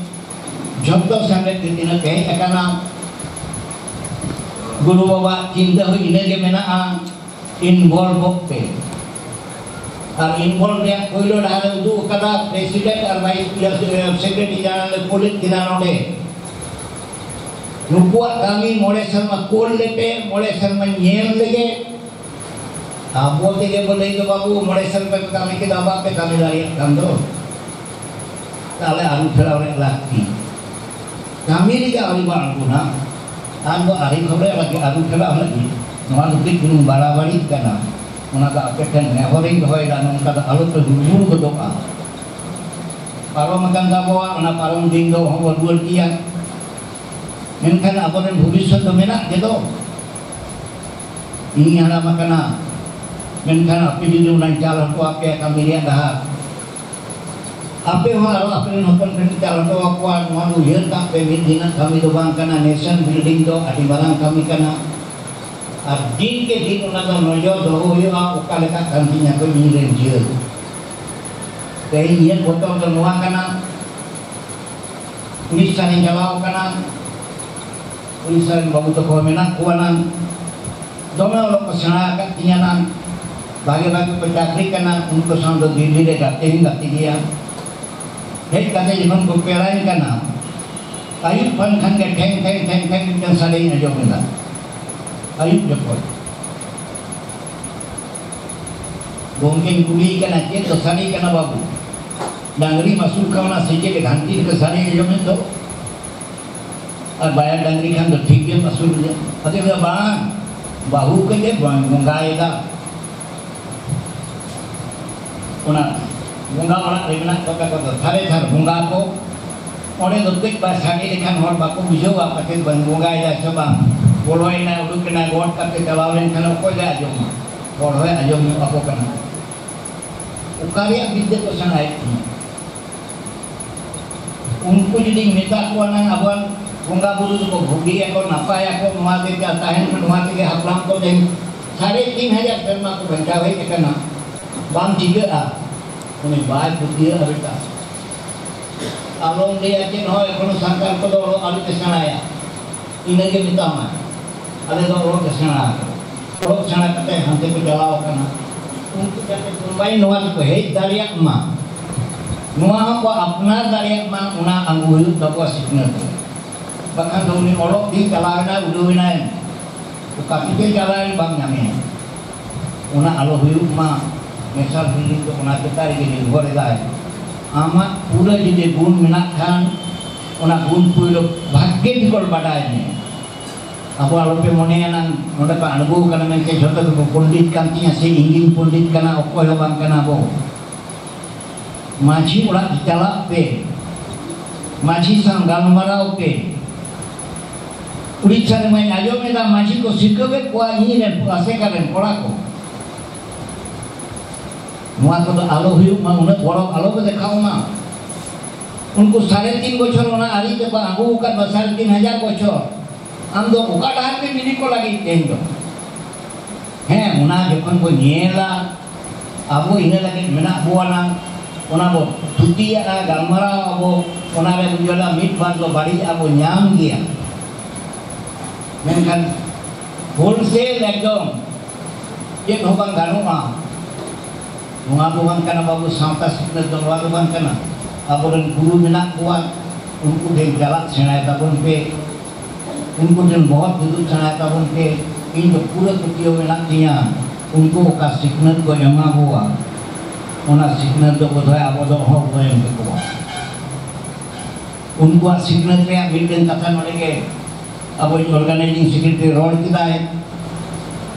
ᱡᱷᱚᱛᱚ ᱥᱮᱢᱞᱮᱫ ᱜᱮ ᱛᱤᱱᱟᱹᱜ ᱯᱮ ᱦᱮᱡ ᱟᱠᱟᱱᱟ, ᱜᱩᱨᱩ ᱵᱟᱵᱟ ᱪᱤᱱᱛᱟᱹ ᱦᱚᱸ ᱤᱱᱟᱹᱜᱮ ᱢᱮᱱᱟᱜᱼᱟ, involve ᱚᱜ ᱯᱮ᱾ ᱟᱨ involve ᱨᱮᱭᱟᱜ ᱯᱳᱭᱞᱳ ᱰᱟᱦᱟᱨ ᱮ ᱩᱫᱩᱜ ᱟᱠᱟᱫᱟ president ᱟᱨ vice secretary general ᱮ ᱠᱳᱞᱮᱫ ᱠᱤᱱᱟ ᱱᱚᱰᱮ᱾ ᱱᱩᱠᱩᱣᱟᱜ ᱠᱟᱹᱢᱤ ᱢᱚᱬᱮ ᱥᱮᱨᱢᱟ ᱠᱳᱞ ᱞᱮᱯᱮ, ᱢᱚᱬᱮ ᱥᱮᱨᱢᱟ ᱧᱮᱞ ᱞᱮᱜᱮ᱾ ᱟᱵᱚ ᱛᱮᱜᱮ ᱵᱚ ᱞᱟᱹᱭ ᱫᱚ, "ᱵᱟᱹᱵᱩ, ᱢᱚᱬᱮ ᱥᱮᱨᱢᱟ ᱯᱮ ᱠᱟᱹᱢᱤ ᱠᱮᱫᱟ, ᱵᱟᱯᱮ ᱠᱟᱹᱢᱤ ᱫᱟᱲᱮᱭᱟᱜ ᱠᱟᱱ ᱫᱚ?" ᱛᱟᱦᱞᱮ ᱟᱹᱨᱩ ᱯᱷᱮᱨᱟᱣ ᱨᱮᱭᱟᱜ ᱞᱟᱹᱠᱛᱤ᱾ ᱠᱟᱹᱢᱤ ᱨᱮᱜᱮ ᱟᱹᱣᱨᱤ ᱵᱚ ᱟᱬᱜᱚᱱᱟ, ᱟᱨ ᱵᱚ ᱟᱹᱨᱤ ᱠᱷᱚᱵᱚᱨ ᱞᱟᱹᱜᱤᱫ, ᱟᱹᱨᱩ ᱯᱷᱮᱨᱟᱣ ᱞᱟᱹᱜᱤᱫ ᱱᱚᱣᱟ ᱫᱚ ᱠᱟᱹᱡ ᱪᱩᱞᱩᱝ ᱵᱟᱲᱟᱵᱟᱲᱤᱜ ᱠᱟᱱᱟ᱾ ᱚᱱᱟ ᱫᱚ ᱟᱯᱮ ᱴᱷᱮᱱ ᱱᱮᱦᱚᱨᱤᱧ ᱫᱚᱦᱚᱭᱮᱫᱟ, ᱱᱚᱝᱠᱟ ᱫᱚ ᱟᱞᱚ ᱯᱮ ᱦᱩᱲᱦᱩᱲ ᱜᱚᱫᱚᱜᱼᱟ᱾ ᱯᱟᱨᱚᱢ ᱟᱠᱟᱱ ᱛᱟᱵᱚᱣᱟ, ᱚᱱᱟ ᱯᱟᱨᱚᱢ ᱫᱤᱱ ᱫᱚ ᱚᱦᱚ ᱵᱚ ᱨᱩᱣᱟᱹᱲ ᱠᱮᱭᱟ᱾ ᱢᱮᱱᱠᱷᱟᱱ ᱟᱵᱚᱨᱮᱱ ᱵᱷᱚᱵᱤᱥᱥᱚᱛ ᱫᱚ ᱢᱮᱱᱟᱜ ᱜᱮᱫᱚ᱾ ᱤᱧ ᱦᱟᱲᱟᱢ ᱟᱠᱟᱱᱟ, ᱢᱮᱱᱠᱷᱟᱱ ᱟᱯᱮ ᱡᱩᱫᱤ ᱚᱱᱟᱧ ᱪᱟᱞ ᱦᱚᱴᱚ ᱟᱯᱮᱭᱟ ᱠᱟᱹᱢᱤ ᱨᱮᱭᱟᱜ ᱰᱟᱦᱟᱨ, ᱟᱯᱮ ᱦᱚᱸ ᱟᱨᱚ ᱟᱯᱮ ᱨᱮᱱ ᱦᱚᱯᱚᱱ ᱯᱮ ᱪᱟᱞ ᱦᱚᱴᱚ ᱟᱠᱚᱣᱟ᱾ ᱱᱚᱣᱟ ᱫᱚ ᱩᱭᱦᱟᱹᱨ ᱠᱟᱜ ᱯᱮ, ᱢᱤᱫ ᱫᱤᱱᱟᱜ ᱠᱟᱹᱢᱤ ᱫᱚ ᱵᱟᱝ ᱠᱟᱱᱟ᱾ Nation building ᱫᱚ ᱟᱹᱰᱤ ᱢᱟᱨᱟᱝ ᱠᱟᱹᱢᱤ ᱠᱟᱱᱟ᱾ ᱟᱨ ᱫᱤᱱ ᱠᱮ ᱫᱤᱱ ᱚᱱᱟ ᱫᱚ ᱱᱚᱡᱚᱨ ᱫᱚᱦᱚ ᱦᱩᱭᱩᱜᱼᱟ, ᱚᱠᱟ ᱞᱮᱠᱟ ᱠᱟᱱ ᱛᱤᱧᱟ ᱠᱚ ᱤᱧ ᱨᱮᱱ ᱡᱤᱭᱟᱹᱲ᱾ ᱛᱮᱦᱮᱧ ᱤᱧᱟᱹᱜ ᱵᱚᱛᱚᱨ ᱫᱚ ᱱᱚᱣᱟ ᱠᱟᱱᱟ, ᱩᱲᱤᱥᱥᱟ ᱨᱤᱧ ᱪᱟᱞᱟᱣ ᱠᱟᱱᱟ, ᱩᱲᱤᱥᱥᱟ ᱨᱮᱱ ᱵᱟᱹᱵᱩ ᱛᱟᱠᱚ ᱢᱮᱱᱟᱜ ᱠᱚᱣᱟ ᱱᱟᱝ, ᱫᱚᱢᱮ ᱚᱞᱚᱜ ᱠᱚ ᱥᱮᱬᱟ ᱟᱠᱟᱫ ᱛᱤᱧᱟ ᱱᱟᱝ, ᱵᱷᱟᱜᱮ ᱵᱷᱟᱜᱮ ᱠᱚ ᱪᱟᱹᱠᱨᱤ ᱠᱟᱱᱟ, ᱩᱱᱠᱩ ᱥᱟᱶ ᱫᱚ ᱫᱤᱞᱞᱤ ᱨᱮ ᱜᱟᱛᱮ ᱦᱚᱸᱧ ᱜᱟᱛᱮ ᱜᱮᱭᱟ᱾ ᱦᱮᱡ ᱠᱟᱛᱮ ᱡᱚᱠᱷᱚᱱ ᱠᱚ ᱯᱮᱲᱟᱧ ᱠᱟᱱᱟ, ᱟᱹᱭᱩᱵ ᱠᱷᱚᱱ ᱠᱷᱟᱱ ᱜᱮ ᱴᱷᱮᱝ ᱴᱷᱮᱝ ᱴᱷᱮᱝ ᱴᱷᱮᱝ ᱢᱤᱫᱴᱟᱝ ᱥᱟᱰᱮᱧ ᱟᱸᱡᱚᱢ ᱮᱫᱟ᱾ ᱟᱹᱭᱩᱵ ᱡᱚᱠᱷᱚᱱ ᱜᱚᱢᱠᱮᱧ ᱠᱩᱞᱤᱭᱮ ᱠᱟᱱᱟ, "ᱪᱮᱫ ᱫᱚ ᱥᱟᱰᱮ ᱠᱟᱱᱟ ᱵᱟᱹᱵᱩ? ᱰᱟᱝᱨᱤᱢ ᱟᱹᱥᱩᱞ ᱠᱟᱣᱱᱟ ᱥᱮ ᱪᱮᱫ? ᱜᱷᱟᱱᱴᱤ ᱞᱮᱠᱟ ᱥᱟᱰᱮ ᱟᱸᱡᱚᱢᱮᱫ ᱫᱚ? ᱟᱨ ᱵᱟᱭᱟ ᱰᱟᱝᱨᱤ ᱠᱷᱟᱱ ᱫᱚ ᱴᱷᱤᱠ ᱜᱮᱢ ᱟᱹᱥᱩᱞ ᱜᱮᱭᱟ?" ᱟᱫᱚ ᱢᱮᱱᱫᱟ, "ᱵᱟᱝ, ᱵᱟᱹᱦᱩ ᱠᱟᱹᱡ ᱮ ᱵᱚᱸᱜᱟᱭᱮᱫᱟ, ᱚᱱᱟ ᱵᱚᱸᱜᱟ ᱚᱲᱟᱜ ᱨᱮ ᱢᱮᱱᱟᱜ ᱠᱚ ᱛᱟᱠᱚ ᱫᱚ ᱛᱷᱟᱨᱮ ᱛᱷᱟᱨ ᱵᱚᱸᱜᱟ ᱠᱚ, ᱚᱸᱰᱮ ᱫᱚ ᱠᱟᱹᱡ ᱵᱟᱭ ᱥᱟᱰᱮ ᱞᱮᱠᱷᱟᱱ ᱦᱚᱲ ᱵᱟᱠᱚ ᱵᱩᱡᱷᱟᱹᱣᱟ ᱯᱟᱪᱮᱫ ᱵᱚᱸᱜᱟᱭᱮᱫᱟ ᱥᱮ ᱵᱟᱝ, ᱵᱚᱞᱚᱭᱮᱱᱟᱭ ᱩᱰᱩᱠᱮᱱᱟᱭ ᱜᱚᱴ ᱠᱟᱛᱮ ᱪᱟᱞᱟᱣ ᱞᱮᱱᱠᱷᱟᱱ ᱚᱠᱚᱭ ᱫᱚᱭ ᱟᱸᱡᱚᱢᱟ?" ᱦᱚᱲ ᱦᱚᱸᱭ ᱟᱸᱡᱚᱢ ᱧᱚᱜ ᱟᱠᱚ ᱠᱟᱱᱟ᱾ ᱚᱠᱟ ᱨᱮᱭᱟᱜ ᱵᱤᱫᱽᱫᱟᱹ ᱠᱚ ᱥᱮᱬᱟᱭᱮᱫ ᱛᱤᱧᱟ? ᱩᱱᱠᱩ ᱡᱩᱫᱤᱧ ᱢᱮᱛᱟ ᱠᱚᱣᱟ ᱱᱟᱝ ᱟᱵᱚᱣᱟᱜ ᱵᱚᱸᱜᱟ ᱵᱩᱨᱩ ᱫᱚᱠᱚ ᱵᱷᱩᱜᱤᱭᱟᱠᱚ, ᱱᱟᱯᱟᱭᱟᱠᱚ, ᱱᱚᱣᱟ ᱛᱮᱜᱮ ᱛᱟᱦᱮᱱ ᱯᱮ, ᱱᱚᱣᱟ ᱛᱮᱜᱮ ᱦᱟᱯᱲᱟᱢ ᱠᱚ ᱛᱮᱦᱮᱧ ᱥᱟᱲᱮ ᱛᱤᱱ ᱦᱟᱡᱟᱨ ᱥᱮᱨᱢᱟ ᱠᱚ ᱵᱟᱧᱪᱟᱣ ᱦᱮᱡ ᱟᱠᱟᱱᱟ, ᱵᱟᱝ ᱪᱤᱠᱟᱹᱜᱼᱟ, ᱩᱱᱤ ᱵᱟᱭ ᱯᱟᱹᱛᱭᱟᱹᱜᱼᱟ ᱵᱮᱴᱟ᱾ ᱟᱞᱚᱢ ᱞᱟᱹᱭᱟ ᱪᱮᱫ ᱦᱚᱸ, ᱮᱠᱷᱚᱱᱳ ᱥᱟᱱᱛᱟᱲ ᱠᱚᱫᱚ ᱚᱞᱚᱜ ᱟᱹᱣᱨᱤ ᱯᱮ ᱥᱮᱬᱟᱭᱟ, ᱤᱱᱟᱹᱜᱮ ᱢᱮᱛᱟᱢᱟᱭ᱾ ᱟᱞᱮ ᱫᱚ ᱚᱞᱚᱜ ᱞᱮ ᱥᱮᱬᱟ ᱟᱠᱟᱫᱟ᱾ ᱚᱞᱚᱜ ᱥᱮᱬᱟ ᱠᱟᱛᱮ ᱦᱟᱱᱛᱮ ᱠᱚ ᱪᱟᱞᱟᱣ ᱟᱠᱟᱱᱟ᱾ ᱩᱱᱠᱩ ᱡᱟᱛᱮ ᱠᱚᱢᱵᱟᱭᱤᱱ ᱱᱚᱣᱟ ᱛᱮᱠᱚ ᱦᱮᱡ ᱫᱟᱲᱮᱭᱟᱜ ᱢᱟ, ᱱᱚᱣᱟ ᱦᱚᱸᱠᱚ ᱟᱯᱱᱟᱨ ᱫᱟᱲᱮᱭᱟᱜ ᱢᱟ, ᱚᱱᱟ ᱟᱹᱜᱩ ᱦᱩᱭᱩᱜ ᱛᱟᱠᱚᱣᱟ ᱥᱤᱠᱷᱱᱟᱹᱛ ᱨᱮ᱾ ᱵᱟᱠᱷᱟᱱ ᱫᱚ ᱩᱱᱤ ᱚᱞᱚᱜ ᱛᱮ ᱪᱟᱞᱟᱣ ᱮᱱᱟᱭ, ᱩᱰᱟᱹᱣ ᱮᱱᱟᱭ, ᱚᱠᱟ ᱛᱮᱜᱮ ᱪᱟᱞᱟᱣ ᱮᱱ ᱵᱟᱢ ᱧᱟᱢᱮᱭᱟ᱾ ᱚᱱᱟ ᱟᱞᱚ ᱦᱩᱭᱩᱜ ᱢᱟ᱾ ᱱᱮᱥᱟᱞ ᱵᱤᱞᱤ ᱫᱚ ᱚᱱᱟ ᱪᱮᱛᱟᱱ ᱨᱮᱜᱮ ᱱᱤᱨᱵᱷᱚᱨ ᱮᱫᱟᱭ᱾ ᱟᱢᱟᱜ ᱯᱩᱨᱟᱹ ᱡᱩᱫᱤ ᱜᱩᱱ ᱢᱮᱱᱟᱜ ᱠᱷᱟᱱ, ᱚᱱᱟ ᱜᱩᱱ ᱯᱩᱭᱞᱩ ᱵᱷᱟᱜᱽᱜᱮ ᱴᱷᱤᱠ ᱵᱟᱰᱟᱭ ᱢᱮ᱾ ᱟᱵᱚ ᱟᱞᱚᱯᱮ ᱢᱚᱱᱮᱭᱟ ᱱᱟᱝ ᱱᱚᱰᱮ ᱯᱮ ᱟᱬᱜᱚ ᱟᱠᱟᱱᱟ ᱢᱮᱱᱛᱮ ᱡᱷᱚᱛᱚ ᱜᱮᱠᱚ ᱯᱚᱱᱰᱤᱛ ᱠᱟᱱ ᱛᱤᱧᱟ ᱥᱮ ᱤᱧᱜᱤᱧ ᱯᱚᱱᱰᱤᱛ ᱠᱟᱱᱟ, ᱚᱠᱚᱭ ᱦᱚᱸ ᱵᱟᱝ ᱠᱟᱱᱟ ᱵᱚ᱾ ᱢᱟᱹᱡᱷᱤ ᱚᱲᱟᱜ ᱪᱟᱞᱟᱜ ᱯᱮ, ᱢᱟᱹᱡᱷᱤ ᱥᱟᱶ ᱜᱟᱞᱢᱟᱨᱟᱣ ᱯᱮ᱾ ᱩᱲᱤᱥᱥᱟ ᱨᱮᱢᱟᱧ ᱟᱸᱡᱚᱢ ᱮᱫᱟ, ᱢᱟᱹᱡᱷᱤ ᱠᱚ ᱥᱤᱨᱠᱟᱹᱣᱮᱫ ᱠᱚᱣᱟ ᱤᱧ ᱨᱮᱱ ᱟᱥᱮᱠᱟ ᱨᱮᱱ ᱠᱚᱲᱟ ᱠᱚ᱾ ᱱᱚᱣᱟ ᱠᱚᱫᱚ ᱟᱞᱚ ᱦᱩᱭᱩᱜ ᱢᱟ, ᱩᱱᱟᱹᱜ ᱜᱚᱨᱚᱵ ᱟᱞᱚ ᱠᱚ ᱫᱮᱠᱷᱟᱣ ᱢᱟ᱾ ᱩᱱᱠᱩ ᱥᱟᱲᱮ ᱛᱤᱱ ᱵᱚᱪᱷᱚᱨ ᱚᱱᱟ ᱟᱹᱨᱤ ᱛᱮᱠᱚ ᱟᱹᱜᱩ ᱟᱠᱟᱫ ᱵᱚ, ᱥᱟᱲᱮ ᱛᱤᱱ ᱦᱟᱡᱟᱨ ᱵᱚᱪᱷᱚᱨ᱾ ᱟᱢ ᱫᱚ ᱚᱠᱟ ᱰᱟᱦᱟᱨ ᱛᱮᱢ ᱤᱫᱤ ᱠᱚ ᱞᱟᱹᱜᱤᱫ ᱛᱮᱦᱮᱧ ᱫᱚ? ᱦᱮᱸ, ᱚᱱᱟ ᱡᱚᱠᱷᱚᱱ ᱠᱚ ᱧᱮᱞᱟ, ᱟᱵᱚ ᱤᱱᱟᱹ ᱞᱟᱹᱜᱤᱫ ᱢᱮᱱᱟᱜ ᱵᱚᱣᱟ ᱱᱟᱝ, ᱚᱱᱟ ᱵᱚ ᱛᱷᱩᱛᱤᱭᱟᱜᱼᱟ, ᱜᱟᱞᱢᱟᱨᱟᱣ ᱟᱵᱚ, ᱚᱱᱟ ᱨᱮ ᱩᱡᱽᱡᱚᱞᱟ ᱢᱤᱫ ᱵᱟᱨ ᱫᱚ ᱵᱟᱹᱲᱤᱡ ᱟᱵᱚ ᱧᱟᱢ ᱜᱮᱭᱟ᱾ ᱢᱮᱱᱠᱷᱟᱱ ᱦᱳᱞᱥᱮᱞ ᱮᱠᱫᱚᱢ ᱪᱮᱫ ᱦᱚᱸ ᱵᱟᱝ ᱜᱟᱱᱚᱜᱼᱟ᱾ ᱱᱚᱣᱟ ᱫᱚ ᱵᱟᱝ ᱠᱟᱱᱟ ᱵᱟᱹᱵᱩ, ᱥᱟᱶᱛᱟ ᱥᱤᱠᱷᱱᱟᱹᱛ ᱫᱚ ᱱᱚᱣᱟ ᱫᱚ ᱵᱟᱝ ᱠᱟᱱᱟ᱾ ᱟᱵᱚᱨᱮᱱ ᱜᱩᱨᱩ ᱢᱮᱱᱟᱜ ᱠᱚᱣᱟ, ᱩᱱᱠᱩ ᱴᱷᱮᱱ ᱪᱟᱞᱟᱜ ᱥᱮᱬᱟᱭ ᱛᱟᱵᱚᱱ ᱯᱮ, ᱩᱱᱠᱩ ᱴᱷᱮᱱ ᱵᱚᱦᱚᱜ ᱫᱩᱲᱩᱵ ᱥᱮᱬᱟᱭ ᱛᱟᱵᱚᱱ ᱯᱮ᱾ ᱤᱧ ᱫᱚ ᱯᱩᱨᱟᱹ ᱯᱟᱹᱛᱭᱟᱹᱣ ᱢᱮᱱᱟᱜ ᱛᱤᱧᱟ, ᱩᱱᱠᱩ ᱚᱠᱟ ᱥᱤᱠᱷᱱᱟᱹᱛ ᱠᱚ ᱮᱢᱟ ᱵᱚᱣᱟ, ᱚᱱᱟ ᱥᱤᱠᱷᱱᱟᱹᱛ ᱫᱚ ᱵᱳᱫᱷᱚᱭ ᱟᱵᱚ ᱫᱚ ᱚᱦᱚ ᱵᱚᱱ ᱮᱢ ᱠᱮᱠᱚᱣᱟ᱾ ᱩᱱᱠᱩᱣᱟᱜ ᱥᱤᱠᱷᱱᱟᱹᱛ ᱨᱮᱭᱟᱜ ᱢᱤᱫᱴᱮᱱ ᱠᱟᱛᱷᱟ ᱱᱚᱰᱮ ᱜᱮ ᱟᱵᱚᱭᱤᱡ organizing secretary ᱨᱚᱲ ᱠᱮᱫᱟᱭ᱾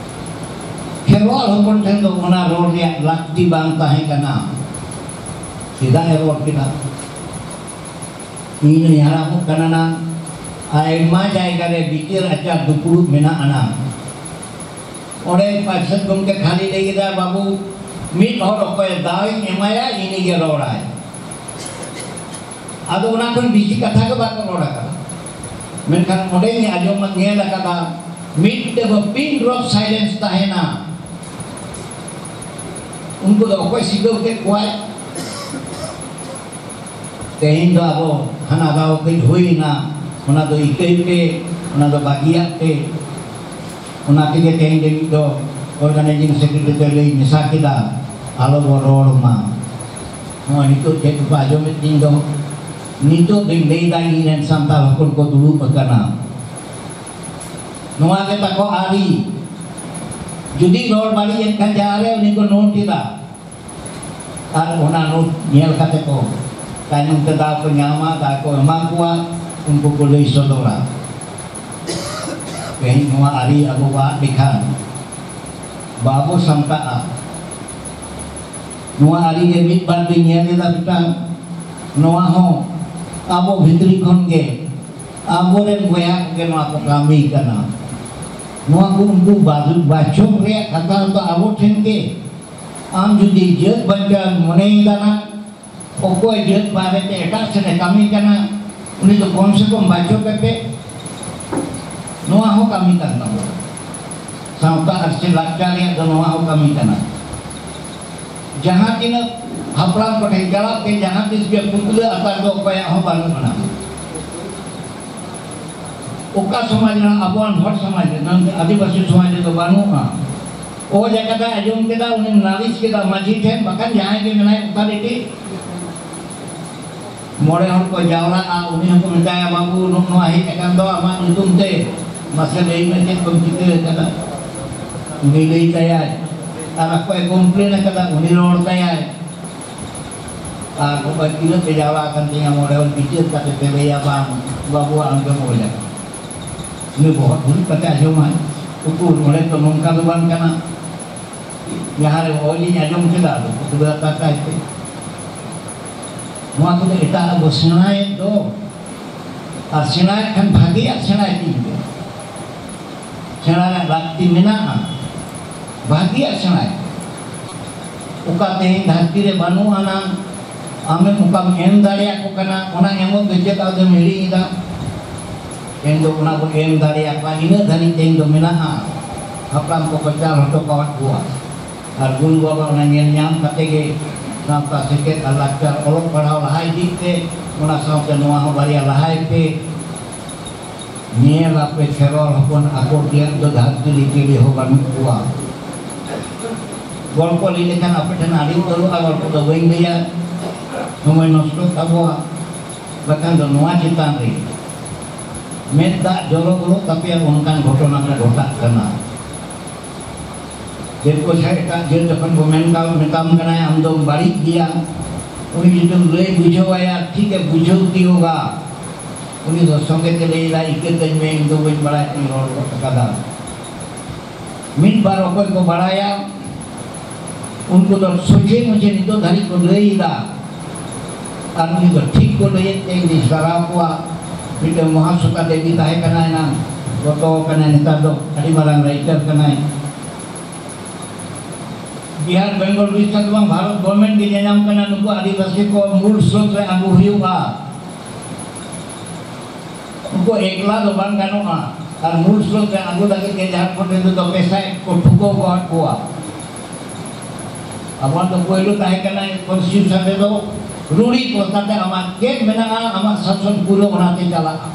ᱠᱷᱮᱨᱣᱟᱞ ᱦᱚᱯᱚᱱ ᱴᱷᱮᱱ ᱫᱚ ᱚᱱᱟ ᱨᱚᱲ ᱨᱮᱭᱟᱜ ᱞᱟᱹᱠᱛᱤ ᱵᱟᱝ ᱛᱟᱦᱮᱸ ᱠᱟᱱᱟ᱾ ᱪᱮᱫᱟᱜ ᱮ ᱨᱚᱲ ᱠᱮᱫᱟ? ᱤᱧ ᱦᱚᱧ ᱦᱟᱲᱟᱢᱚᱜ ᱠᱟᱱᱟ ᱱᱟᱝ, ᱟᱭᱢᱟ ᱡᱟᱭᱜᱟ ᱨᱮ ᱵᱤᱪᱟᱹᱨ ᱟᱪᱟᱨ ᱫᱩᱯᱲᱩᱵ ᱢᱮᱱᱟᱜᱼᱟ ᱱᱟᱝ᱾ ᱚᱸᱰᱮ ᱯᱟᱨᱥᱮᱛ ᱜᱚᱢᱠᱮ ᱠᱷᱟᱹᱞᱤ ᱞᱟᱹᱭ ᱠᱮᱫᱟ, "ᱵᱟᱹᱵᱩ, ᱢᱤᱫ ᱦᱚᱲ ᱚᱠᱚᱭ ᱫᱟᱣ ᱤᱧ ᱮᱢᱟᱭᱟ, ᱤᱱᱤᱜᱮ ᱨᱚᱲᱟᱭ᱾" ᱟᱫᱚ ᱚᱱᱟ ᱠᱷᱚᱱ ᱵᱮᱥᱤ ᱠᱟᱛᱷᱟ ᱜᱮ ᱵᱟᱠᱚ ᱨᱚᱲ ᱟᱠᱟᱫᱟ᱾ ᱢᱮᱱᱠᱷᱟᱱ ᱚᱸᱰᱮᱧ ᱟᱸᱡᱚᱢ ᱧᱮᱞ ᱟᱠᱟᱫᱟ, ᱢᱤᱫ ᱛᱮᱫᱚ pin drop silence ᱛᱟᱦᱮᱱᱟ᱾ ᱩᱱᱠᱩ ᱫᱚ ᱚᱠᱚᱭ ᱥᱤᱠᱷᱟᱹᱣ ᱠᱮᱫ ᱠᱚᱣᱟᱭ? ᱛᱮᱦᱮᱧ ᱫᱚ ᱟᱵᱚ ᱦᱟᱱᱟ ᱫᱟᱣ ᱠᱟᱹᱡ ᱦᱩᱭ ᱮᱱᱟ, ᱚᱱᱟ ᱫᱚ ᱤᱠᱟᱹᱭ ᱯᱮ, ᱚᱱᱟ ᱫᱚ ᱵᱟᱹᱜᱤᱭᱟᱜ ᱯᱮ᱾ ᱚᱱᱟ ᱛᱮᱜᱮ ᱛᱮᱦᱮᱧ ᱫᱚ ᱢᱤᱫ ᱫᱚ organizing secretary ᱛᱮ ᱞᱟᱹᱭ ᱢᱮᱥᱟ ᱠᱮᱫᱟ, ᱟᱞᱚ ᱵᱚ ᱨᱚᱲ ᱢᱟ᱾ ᱱᱚᱜᱼᱚᱭ ᱱᱤᱛᱚᱜ ᱪᱮᱫ ᱠᱚᱯᱮ ᱟᱸᱡᱚᱢᱮᱫ ᱛᱤᱧ ᱫᱚ, ᱱᱤᱛᱚᱜ ᱫᱚᱧ ᱞᱟᱹᱭᱫᱟ, ᱤᱧ ᱨᱮᱱ ᱥᱟᱱᱛᱟᱲ ᱦᱚᱯᱚᱱ ᱠᱚ ᱫᱩᱲᱩᱵ ᱟᱠᱟᱱᱟ, ᱱᱚᱣᱟ ᱜᱮ ᱛᱟᱠᱚ ᱟᱹᱨᱤ᱾ ᱡᱩᱫᱤ ᱨᱚᱲ ᱵᱟᱹᱲᱤᱡ ᱮᱱ ᱠᱷᱟᱱ ᱡᱟᱦᱟᱸ ᱨᱮ ᱩᱱᱤ ᱠᱚ ᱱᱳᱴ ᱮᱫᱟ, ᱟᱨ ᱚᱱᱟ ᱱᱳᱴ ᱧᱮᱞ ᱠᱟᱛᱮ ᱠᱚ ᱛᱟᱭᱱᱚᱢ ᱛᱮ ᱫᱟᱣ ᱠᱚ ᱧᱟᱢᱟ, ᱫᱟᱣ ᱠᱚ ᱮᱢᱟ ᱠᱚᱣᱟ, ᱩᱱᱠᱩ ᱠᱚ ᱞᱟᱹᱭ ᱥᱚᱫᱚᱨᱟ᱾ ᱛᱮᱦᱮᱧ ᱱᱚᱣᱟ ᱟᱹᱨᱤ ᱟᱵᱚ ᱵᱚ ᱟᱫ ᱞᱮᱠᱷᱟᱱ ᱵᱟᱵᱚ ᱥᱟᱢᱴᱟᱜᱼᱟ᱾ ᱱᱚᱣᱟ ᱟᱹᱨᱤ ᱨᱮ ᱢᱤᱫ ᱵᱟᱨ ᱫᱚᱧ ᱧᱮᱞ ᱮᱫᱟ ᱢᱤᱫᱴᱟᱝ, ᱱᱚᱣᱟ ᱦᱚᱸ ᱟᱵᱚ ᱵᱷᱤᱛᱨᱤ ᱠᱷᱚᱱ ᱜᱮ ᱟᱵᱚᱨᱮᱱ ᱵᱚᱭᱦᱟ ᱠᱚᱜᱮ ᱱᱚᱣᱟ ᱠᱚ ᱠᱟᱹᱢᱤ ᱠᱟᱱᱟ᱾ ᱱᱚᱣᱟ ᱠᱚ ᱩᱱᱠᱩ ᱵᱟ-, ᱵᱟᱪᱷᱚᱠ ᱨᱮᱭᱟᱜ ᱠᱟᱛᱷᱟ ᱫᱚ ᱟᱵᱚ ᱴᱷᱮᱱ ᱜᱮ᱾ ᱟᱢ ᱡᱩᱫᱤ ᱡᱟᱹᱛ ᱵᱟᱧᱪᱟᱣ ᱢᱚᱱᱮᱭᱮᱫᱟ ᱱᱟ, ᱚᱠᱚᱭ ᱡᱟᱹᱛ ᱵᱟᱨᱮᱛᱮ ᱮᱴᱟᱜ ᱥᱮᱫ ᱮ ᱠᱟᱹᱢᱤ ᱠᱟᱱᱟ, ᱩᱱᱤ ᱫᱚ ᱠᱚᱢ ᱥᱮ ᱠᱚᱢ ᱵᱟᱪᱷᱚᱠ ᱠᱟᱛᱮ ᱱᱚᱣᱟ ᱦᱚᱸ ᱠᱟᱹᱢᱤ ᱠᱟᱱ ᱛᱟᱵᱚᱱᱟ᱾ ᱥᱟᱶᱛᱟ ᱟᱨ ᱥᱮ ᱞᱟᱠᱪᱟᱨ ᱨᱮᱭᱟᱜ ᱫᱚ ᱱᱚᱣᱟ ᱦᱚᱸ ᱠᱟᱹᱢᱤ ᱠᱟᱱᱟ᱾ ᱡᱟᱦᱟᱸ ᱛᱤᱱᱟᱹᱜ ᱦᱟᱯᱲᱟᱢ ᱠᱚᱴᱷᱮᱱ ᱪᱟᱞᱟᱜ ᱛᱮ ᱡᱟᱦᱟᱸ ᱛᱤᱥ ᱜᱮ ᱯᱩᱛᱞᱟᱹ ᱟᱛᱟᱨ ᱫᱚ ᱚᱠᱚᱭᱟᱜ ᱦᱚᱸ ᱵᱟᱹᱱᱩᱜ ᱟᱱᱟ᱾ ᱚᱠᱟ ᱥᱚᱢᱟᱡᱽ ᱨᱮᱱᱟᱜ ᱟᱵᱚᱣᱟᱜ ᱦᱚᱲ ᱥᱚᱢᱟᱡᱽ ᱨᱮ, ᱱᱚᱱᱛᱮ ᱟᱹᱫᱤᱵᱟᱹᱥᱤ ᱥᱚᱢᱟᱡᱽ ᱨᱮᱫᱚ ᱵᱟᱹᱱᱩᱜᱼᱟ᱾ ᱚᱡᱽ ᱟᱠᱟᱫᱟ, ᱟᱸᱡᱚᱢ ᱠᱮᱫᱟ, ᱩᱱᱤᱢ ᱱᱟᱞᱤᱥ ᱠᱮᱫᱟ ᱢᱟᱹᱡᱷᱤ ᱴᱷᱮᱱ, ᱵᱟᱠᱷᱟᱱ ᱡᱟᱦᱟᱸᱭ ᱜᱮ ᱢᱮᱱᱟᱭ ᱚᱛᱷᱟᱨᱤᱴᱤ, ᱢᱚᱬᱮ ᱦᱚᱲ ᱠᱚ ᱡᱟᱣᱨᱟᱜᱼᱟ, ᱩᱱᱤ ᱦᱚᱸᱠᱚ ᱢᱮᱛᱟᱭᱟ, "ᱵᱟᱹᱵᱩ, ᱱᱚᱜᱼᱚ ᱱᱚᱣᱟ ᱦᱮᱡ ᱟᱠᱟᱱ ᱫᱚ ᱟᱢᱟᱜ ᱧᱩᱛᱩᱢ ᱛᱮ, ᱢᱟᱥᱮ ᱞᱟᱹᱭ ᱢᱮ ᱪᱮᱫ ᱠᱚᱢ ᱪᱤᱠᱟᱹ ᱟᱠᱟᱫᱟ?" ᱩᱱᱤ ᱞᱟᱹᱭ ᱛᱟᱭᱟᱭ, ᱟᱨ ᱚᱠᱚᱭ ᱠᱚᱢᱯᱞᱮᱱ ᱟᱠᱟᱫᱟ ᱩᱱᱤ ᱨᱚᱲ ᱛᱟᱭᱟᱭ᱾ ᱟᱨ ᱚᱠᱚᱭ ᱛᱤᱱᱟᱹᱜ ᱯᱮ ᱡᱟᱣᱨᱟ ᱟᱠᱟᱱ ᱛᱤᱧᱟ ᱢᱚᱬᱮ ᱦᱚᱲ ᱵᱤᱪᱟᱹᱨ ᱠᱟᱛᱮ ᱯᱮ ᱞᱟᱹᱭᱟ, ᱵᱟᱝ, ᱵᱟᱹᱵᱩᱣᱟᱜ ᱟᱢ ᱜᱮᱢ ᱚᱞ ᱟᱠᱟᱫᱟ᱾ ᱩᱱᱤ ᱵᱚᱦᱚᱜ ᱫᱩᱲᱩᱵ ᱠᱟᱛᱮ ᱟᱸᱡᱚᱢᱟᱭ, ᱩᱠᱩᱨ, ᱱᱚᱰᱮ ᱛᱚ ᱱᱚᱝᱠᱟ ᱫᱚ ᱵᱟᱝ ᱠᱟᱱᱟ᱾ ᱡᱟᱦᱟᱸ ᱨᱮ ᱚᱞ ᱤᱧ ᱟᱸᱡᱚᱢ ᱠᱮᱫᱟ, ᱟᱫᱚ ᱠᱩᱠᱞᱤ ᱟᱛᱟ ᱠᱟᱭ ᱯᱮ᱾ ᱱᱚᱣᱟ ᱠᱚᱫᱚ ᱮᱴᱟᱜ ᱟᱜ ᱵᱚ ᱥᱮᱬᱟᱭᱮᱫ ᱫᱚ, ᱟᱨ ᱥᱮᱬᱟᱭᱮᱫ ᱠᱷᱟᱱ ᱵᱷᱟᱜᱮᱭᱟᱜ ᱥᱮᱬᱟᱭ ᱛᱤᱧ ᱯᱮ᱾ ᱥᱮᱬᱟ ᱨᱮᱱᱟᱜ ᱞᱟᱹᱠᱛᱤ ᱢᱮᱱᱟᱜᱼᱟ, ᱵᱷᱟᱜᱮᱭᱟᱜ ᱥᱮᱬᱟᱭ ᱯᱮ᱾ ᱚᱠᱟ ᱛᱮᱦᱮᱧ ᱫᱷᱟᱹᱨᱛᱤ ᱨᱮ ᱵᱟᱹᱱᱩᱜ ᱟᱱᱟ, ᱟᱢᱮᱢ ᱚᱠᱟᱢ ᱮᱢ ᱫᱟᱲᱮᱭᱟᱠᱚ ᱠᱟᱱᱟ, ᱚᱱᱟ ᱮᱢᱚᱜ ᱫᱚ ᱪᱮᱫ ᱟᱫᱚᱢ ᱦᱤᱲᱤᱧ ᱮᱫᱟ? ᱛᱮᱦᱮᱧ ᱫᱚ ᱚᱱᱟ ᱵᱚᱱ ᱮᱢ ᱫᱟᱲᱮᱭᱟᱠᱚᱣᱟ, ᱤᱱᱟᱹᱜ ᱫᱷᱟᱹᱨᱤᱡ ᱛᱮᱦᱮᱧ ᱫᱚ ᱢᱮᱱᱟᱜᱼᱟ᱾ ᱦᱟᱯᱲᱟᱢ ᱠᱚᱠᱚ ᱪᱟᱞ ᱦᱚᱴᱚ ᱠᱟᱣᱟᱫ ᱠᱚᱣᱟ᱾ ᱟᱨ ᱜᱩᱨᱩ ᱵᱟᱵᱟ ᱚᱱᱟ ᱧᱮᱞ ᱧᱟᱢ ᱠᱟᱛᱮ ᱜᱮ ᱥᱟᱶᱛᱟ ᱥᱮᱪᱮᱫ ᱟᱨ ᱞᱟᱠᱪᱟᱨ ᱚᱞᱚᱜ ᱯᱟᱲᱦᱟᱣ ᱞᱟᱦᱟ ᱤᱫᱤᱜ ᱛᱮ, ᱚᱱᱟ ᱥᱟᱶᱛᱮ ᱱᱚᱣᱟ ᱦᱚᱸ ᱵᱟᱨᱭᱟ ᱞᱟᱦᱟᱭ ᱯᱮ᱾ ᱧᱮᱞ ᱟᱯᱮ ᱠᱷᱮᱨᱣᱟᱞ ᱦᱚᱯᱚᱱ, ᱟᱠᱚ ᱛᱮᱭᱟᱜ ᱫᱚ ᱫᱷᱟᱹᱨᱛᱤ ᱨᱮ ᱪᱤᱞᱤ ᱦᱚᱸ ᱵᱟᱹᱱᱩᱜ ᱠᱚᱣᱟ᱾ ᱜᱚᱞᱯᱚ ᱞᱟᱹᱭ ᱞᱮᱠᱷᱟᱱ ᱟᱯᱮ ᱴᱷᱮᱱ ᱟᱹᱰᱤ ᱩᱛᱟᱹᱨᱚᱜᱼᱟ, ᱜᱚᱞᱯᱚ ᱫᱚ ᱵᱟᱹᱧ ᱞᱟᱹᱭᱟ, ᱥᱚᱢᱚᱭ ᱱᱚᱥᱴᱚᱜ ᱛᱟᱵᱚᱣᱟ᱾ ᱵᱟᱠᱷᱟᱱ ᱫᱚ ᱱᱚᱣᱟ ᱪᱮᱛᱟᱱ ᱨᱮ ᱢᱮᱫ ᱫᱟᱜ ᱡᱚᱨᱚ ᱜᱚᱫᱚᱜ ᱛᱟᱯᱮᱭᱟ, ᱚᱱᱠᱟᱱ ᱜᱷᱚᱴᱚᱱᱟ ᱠᱚ ᱜᱷᱚᱴᱟᱜ ᱠᱟᱱᱟ᱾ ᱪᱮᱫ ᱠᱚ ᱪᱷᱟᱭ ᱮᱴᱟᱜ ᱡᱟᱹᱛ ᱡᱚᱠᱷᱚᱱ ᱠᱚ ᱢᱮᱱ ᱠᱟᱣ-, ᱢᱮᱛᱟᱢ ᱠᱟᱱᱟᱭ, "ᱟᱢ ᱫᱚᱢ ᱵᱟᱹᱲᱤᱡ ᱜᱮᱭᱟ", ᱩᱱᱤ ᱡᱩᱫᱤᱢ ᱞᱟᱹᱭ ᱵᱩᱡᱷᱟᱹᱣᱟᱭᱟ, ᱴᱷᱤᱠᱮ ᱵᱩᱡᱷᱟᱹᱣ ᱛᱤᱭᱳᱜᱟ, ᱩᱱᱤ ᱫᱚ ᱥᱚᱸᱜᱮ ᱛᱮ ᱞᱟᱹᱭ ᱮᱫᱟᱭ, "ᱤᱠᱟᱹ ᱠᱟᱹᱧ ᱢᱮ, ᱤᱧ ᱫᱚ ᱵᱟᱹᱧ ᱵᱟᱲᱟᱭ, ᱤᱧ ᱨᱚᱲ ᱜᱚᱫ ᱟᱠᱟᱫᱟ᱾" ᱢᱤᱫ ᱵᱟᱨ ᱚᱠᱚᱭ ᱠᱚ ᱵᱟᱲᱟᱭᱟ, ᱩᱱᱠᱩ ᱫᱚ ᱥᱚᱡᱷᱮ ᱢᱚᱡᱷᱮ ᱱᱤᱛᱚᱜ ᱫᱷᱟᱹᱨᱤᱡ ᱠᱚ ᱞᱟᱹᱭ ᱮᱫᱟ᱾ ᱟᱨ ᱩᱱᱤ ᱫᱚ ᱴᱷᱤᱠ ᱠᱚ ᱞᱟᱹᱭᱮᱫ ᱛᱮ ᱤᱧ ᱥᱟᱨᱦᱟᱣ ᱠᱚᱣᱟ᱾ ᱢᱤᱫᱴᱮᱱ ᱢᱚᱦᱟᱥᱩᱛᱟ ᱫᱮᱵᱤ ᱛᱟᱦᱮᱸ ᱠᱟᱱᱟ, ᱮᱱᱟᱝ ᱜᱚᱛᱚ ᱠᱟᱱᱟᱭ, ᱱᱮᱛᱟᱨ ᱫᱚ ᱟᱹᱰᱤ ᱢᱟᱨᱟᱝ ᱨᱟᱭᱴᱟᱨ ᱠᱟᱱᱟᱭ᱾ ᱵᱤᱦᱟᱨ ᱵᱮᱝᱜᱚᱞ ᱩᱲᱤᱥᱥᱟ ᱫᱚ ᱵᱟᱝ, ᱵᱷᱟᱨᱚᱛ ᱜᱚᱵᱷᱚᱨᱱᱢᱮᱱᱴ ᱜᱮ ᱧᱮᱧᱟᱢ ᱠᱟᱱᱟ, ᱱᱩᱠᱩ ᱟᱹᱫᱤᱵᱟᱹᱥᱤ ᱠᱚ ᱢᱩᱞ ᱥᱨᱳᱛ ᱨᱮ ᱟᱹᱜᱩ ᱦᱩᱭᱩᱜᱼᱟ᱾ ᱩᱱᱠᱩ ᱮᱠᱞᱟ ᱫᱚ ᱵᱟᱝ ᱜᱟᱱᱚᱜᱼᱟ, ᱟᱨ ᱢᱩᱞ ᱥᱨᱳᱛ ᱨᱮ ᱟᱹᱜᱩ ᱞᱟᱹᱜᱤᱫ ᱜᱮ ᱡᱷᱟᱲᱠᱷᱚᱸᱰ ᱨᱮᱫᱚ ᱯᱮᱥᱟᱭ ᱠᱚ ᱴᱷᱩᱠᱟᱹᱣ ᱟᱠᱟᱫ ᱠᱚᱣᱟ᱾ ᱟᱵᱚᱣᱟᱜ ᱫᱚ ᱯᱳᱭᱞᱳ ᱛᱟᱦᱮᱸ ᱠᱟᱱᱟ ᱠᱚᱱᱥᱴᱤᱴᱤᱭᱩᱥᱚᱱ ᱨᱮᱫᱚ ᱨᱩᱲᱤ ᱯᱨᱚᱛᱷᱟ ᱛᱮ ᱟᱢᱟᱜ ᱪᱮᱫ ᱢᱮᱱᱟᱜᱼᱟ, ᱟᱢᱟᱜ ᱥᱟᱥᱚᱱ ᱯᱩᱨᱟᱹ ᱚᱱᱟᱛᱮ ᱪᱟᱞᱟᱜᱼᱟ᱾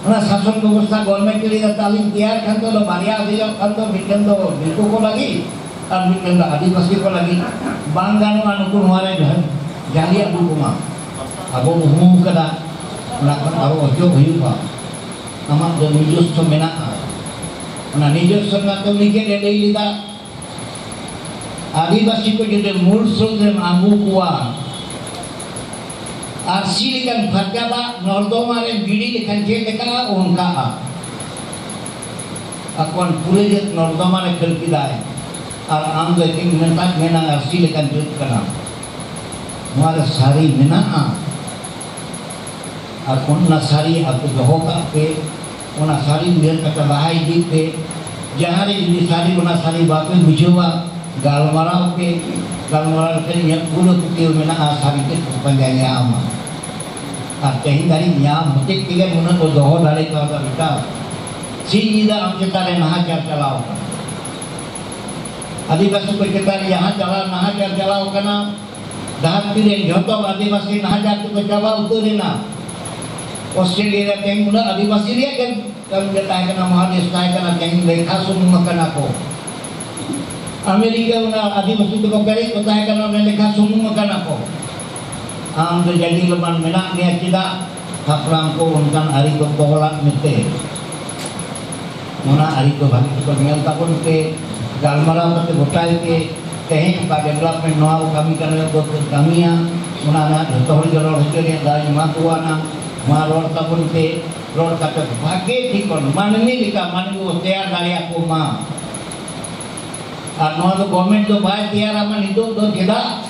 ᱚᱱᱟ ᱥᱟᱥᱚᱱ ᱵᱮᱵᱚᱥᱛᱷᱟ ᱜᱚᱵᱷᱚᱨᱱᱢᱮᱱᱴ ᱨᱮ ᱛᱟᱹᱞᱤᱢ ᱛᱮᱭᱟᱨ ᱠᱷᱟᱱ ᱫᱚ ᱵᱟᱨᱭᱟ ᱦᱩᱭᱩᱜ ᱠᱷᱟᱱ ᱫᱚ ᱢᱤᱫᱴᱮᱱ ᱫᱚ ᱫᱤᱠᱩ ᱠᱚ ᱞᱟᱹᱜᱤᱫ ᱟᱨ ᱢᱤᱫᱴᱮᱱ ᱫᱚ ᱟᱹᱫᱤᱵᱟᱹᱥᱤ ᱠᱚ ᱞᱟᱹᱜᱤᱫ᱾ ᱵᱟᱝ ᱜᱟᱱᱚᱜᱼᱟ ᱱᱩᱠᱩ ᱱᱚᱣᱟ ᱨᱮ ᱡᱟᱦᱟᱸ ᱡᱟᱹᱞᱤ ᱟᱹᱜᱩ ᱠᱚᱢᱟ᱾ ᱟᱵᱚ ᱩᱦᱩ ᱠᱟᱫᱟ, ᱚᱱᱟ ᱠᱷᱚᱱ ᱟᱨᱚ ᱚᱪᱚᱜ ᱦᱩᱭᱩᱜᱼᱟ᱾ ᱟᱢᱟᱜ ᱫᱚ ᱱᱤᱡᱚᱥᱥᱚ ᱢᱮᱱᱟᱜᱼᱟ᱾ ᱚᱱᱟ ᱱᱤᱡᱚᱥᱥᱚ ᱨᱮᱱᱟᱜ ᱫᱚ ᱱᱤᱡᱮ ᱨᱮ ᱞᱟᱹᱭ ᱞᱮᱫᱟ, ᱟᱹᱫᱤᱵᱟᱹᱥᱤ ᱠᱚ ᱡᱩᱫᱤ ᱢᱩᱞ ᱥᱨᱳᱛ ᱨᱮᱢ ᱟᱹᱜᱩ ᱠᱚᱣᱟ, ᱟᱨᱥᱤ ᱞᱮᱠᱟᱱ ᱯᱷᱟᱨᱪᱟ ᱫᱟᱜ ᱱᱚᱨᱫᱚᱢᱟ ᱨᱮ ᱜᱤᱰᱤ ᱞᱮᱠᱷᱟᱱ ᱪᱮᱫ ᱞᱮᱠᱟᱜᱼᱟ, ᱚᱱᱠᱟᱜᱼᱟ᱾ ᱟᱠᱚᱣᱟᱜ ᱯᱩᱨᱟᱹ ᱡᱟᱹᱛ ᱱᱚᱨᱫᱚᱢᱟ ᱨᱮ ᱠᱷᱟᱹᱲ ᱠᱮᱫᱟᱭ, ᱟᱨ ᱟᱢ ᱫᱚ ᱮᱠᱮᱱ ᱢᱮᱛᱟᱜ ᱢᱮᱱᱟ ᱟᱹᱨᱥᱤ ᱞᱮᱠᱟᱱ ᱡᱟᱹᱛ ᱠᱟᱱᱟ᱾ ᱱᱚᱣᱟ ᱨᱮ ᱥᱟᱹᱨᱤ ᱢᱮᱱᱟᱜᱼᱟ᱾ ᱟᱨ ᱚᱱᱟ ᱥᱟᱹᱨᱤ ᱟᱯᱮ ᱫᱚᱦᱚ ᱠᱟᱜ ᱯᱮ, ᱚᱱᱟ ᱥᱟᱹᱨᱤ ᱩᱭᱦᱟᱹᱨ ᱠᱟᱛᱮ ᱞᱟᱦᱟ ᱤᱫᱤ ᱯᱮ᱾ ᱡᱟᱦᱟᱸ ᱨᱮ ᱡᱩᱫᱤ ᱥᱟᱹᱨᱤ, ᱚᱱᱟ ᱥᱟᱹᱨᱤ ᱵᱟᱯᱮ ᱵᱩᱡᱷᱟᱹᱣᱟ, ᱜᱟᱞᱢᱟᱨᱟᱣ ᱯᱮ᱾ ᱜᱟᱞᱢᱟᱨᱟᱣ ᱞᱮᱠᱷᱟᱱ ᱤᱧᱟᱹᱜ ᱯᱩᱨᱟᱹ ᱯᱟᱹᱛᱭᱟᱹᱣ ᱢᱮᱱᱟᱜᱼᱟ, ᱥᱟᱹᱨᱤ ᱛᱮᱫ ᱠᱚ ᱯᱟᱸᱡᱟ ᱧᱟᱢᱟ᱾ ᱟᱨ ᱛᱮᱦᱮᱧ ᱫᱷᱟᱹᱨᱤᱡ ᱧᱟᱢ ᱦᱚᱛᱮᱡ ᱛᱮᱜᱮ ᱱᱩᱱᱟᱹᱜ ᱠᱚ ᱫᱚᱦᱚ ᱫᱟᱲᱮ ᱠᱟᱣᱫᱟ ᱵᱮᱴᱟ᱾ ᱥᱤᱧ ᱧᱤᱫᱟᱹ ᱟᱢ ᱪᱮᱛᱟᱱ ᱨᱮ ᱱᱟᱦᱟᱪᱟᱨ ᱪᱟᱞᱟᱣ ᱠᱟᱱᱟ᱾ ᱟᱹᱫᱤᱵᱟᱹᱥᱤ ᱠᱚ ᱪᱮᱛᱟᱱ ᱨᱮ ᱡᱟᱦᱟᱸ ᱪᱟᱞᱟᱣ, ᱱᱟᱦᱟᱪᱟᱨ ᱪᱟᱞᱟᱣ ᱠᱟᱱᱟ, ᱫᱷᱟᱹᱨᱛᱤ ᱨᱮ ᱡᱷᱚᱛᱚ ᱟᱹᱫᱤᱵᱟᱹᱥᱤ ᱱᱟᱦᱟᱪᱟᱨ ᱛᱮᱠᱚ ᱪᱟᱵᱟ ᱩᱛᱟᱹᱨ ᱮᱱᱟ᱾ ᱚᱥᱴᱨᱮᱞᱤᱭᱟ ᱨᱮ ᱛᱮᱦᱮᱧ ᱩᱱᱟᱹᱜ ᱟᱹᱫᱤᱵᱟᱹᱥᱤ ᱨᱮᱭᱟᱜ ᱜᱮ ᱠᱟᱹᱢᱤ ᱜᱮ ᱛᱟᱦᱮᱸ ᱠᱟᱱᱟ, ᱢᱚᱦᱟᱫᱮᱥ ᱛᱟᱦᱮᱸ ᱠᱟᱱᱟ, ᱛᱮᱦᱮᱧ ᱞᱮᱠᱷᱟ ᱥᱩᱢᱩᱝ ᱟᱠᱟᱱᱟ ᱠᱚ᱾ ᱟᱢᱮᱨᱤᱠᱟ ᱚᱱᱟ ᱟᱹᱫᱤᱵᱟᱹᱥᱤ ᱛᱮᱠᱚ ᱯᱮᱨᱮᱡ ᱠᱚ ᱛᱟᱦᱮᱸ ᱠᱟᱱᱟ, ᱚᱸᱰᱮ ᱞᱮᱠᱷᱟ ᱥᱩᱢᱩᱝ ᱟᱠᱟᱱᱟ ᱠᱚ᱾ ᱟᱢ ᱫᱚ ᱡᱟᱹᱜᱤ ᱞᱮᱢᱟᱱ ᱢᱮᱱᱟᱜ ᱢᱮᱭᱟ, ᱪᱮᱫᱟᱜ ᱦᱟᱯᱲᱟᱢ ᱠᱚ ᱚᱱᱠᱟᱱ ᱟᱹᱨᱤ ᱠᱚ ᱛᱚᱞᱟᱫ ᱢᱮᱛᱮ? ᱚᱱᱟ ᱟᱹᱨᱤ ᱠᱚ ᱵᱷᱟᱹᱜᱤ ᱛᱮᱠᱚ ᱧᱮᱞ ᱛᱟᱵᱚᱱ ᱯᱮ, ᱜᱟᱞᱢᱟᱨᱟᱣ ᱠᱟᱛᱮ ᱜᱚᱴᱟᱭ ᱯᱮ᱾ ᱛᱮᱦᱮᱧ ᱚᱠᱟ ᱰᱮᱵᱷᱞᱚᱯᱢᱮᱱᱴ ᱱᱚᱣᱟ ᱠᱚ ᱠᱟᱹᱢᱤ ᱠᱟᱱᱟ ᱠᱚ ᱠᱟᱹᱢᱤᱭᱟ, ᱚᱱᱟ ᱨᱮᱱᱟᱜ ᱡᱚᱛᱚ ᱦᱚᱲ ᱜᱮ ᱨᱚᱲ ᱦᱚᱪᱚ ᱨᱮᱭᱟᱜ ᱫᱟᱣ ᱤᱧ ᱮᱢᱟ ᱠᱚᱣᱟ ᱱᱟᱝ᱾ ᱢᱟ ᱨᱚᱲ ᱛᱟᱵᱚᱱ ᱯᱮ, ᱨᱚᱲ ᱠᱟᱛᱮ ᱵᱷᱟᱜᱮ ᱴᱷᱤᱠ ᱵᱚᱱ ᱢᱟᱹᱱᱢᱤ ᱞᱮᱠᱟ ᱢᱟᱹᱱᱢᱤ ᱵᱚ ᱛᱮᱭᱟᱨ ᱫᱟᱲᱮᱭᱟᱠᱚ ᱢᱟ᱾ ᱟᱨ ᱱᱚᱣᱟ ᱫᱚ ᱜᱚᱵᱷᱢᱮᱱᱴ ᱫᱚ ᱵᱟᱭ ᱛᱮᱭᱟᱨᱟ ᱢᱟ ᱱᱤᱛᱚᱜ ᱫᱚ ᱪᱮᱫᱟᱜ?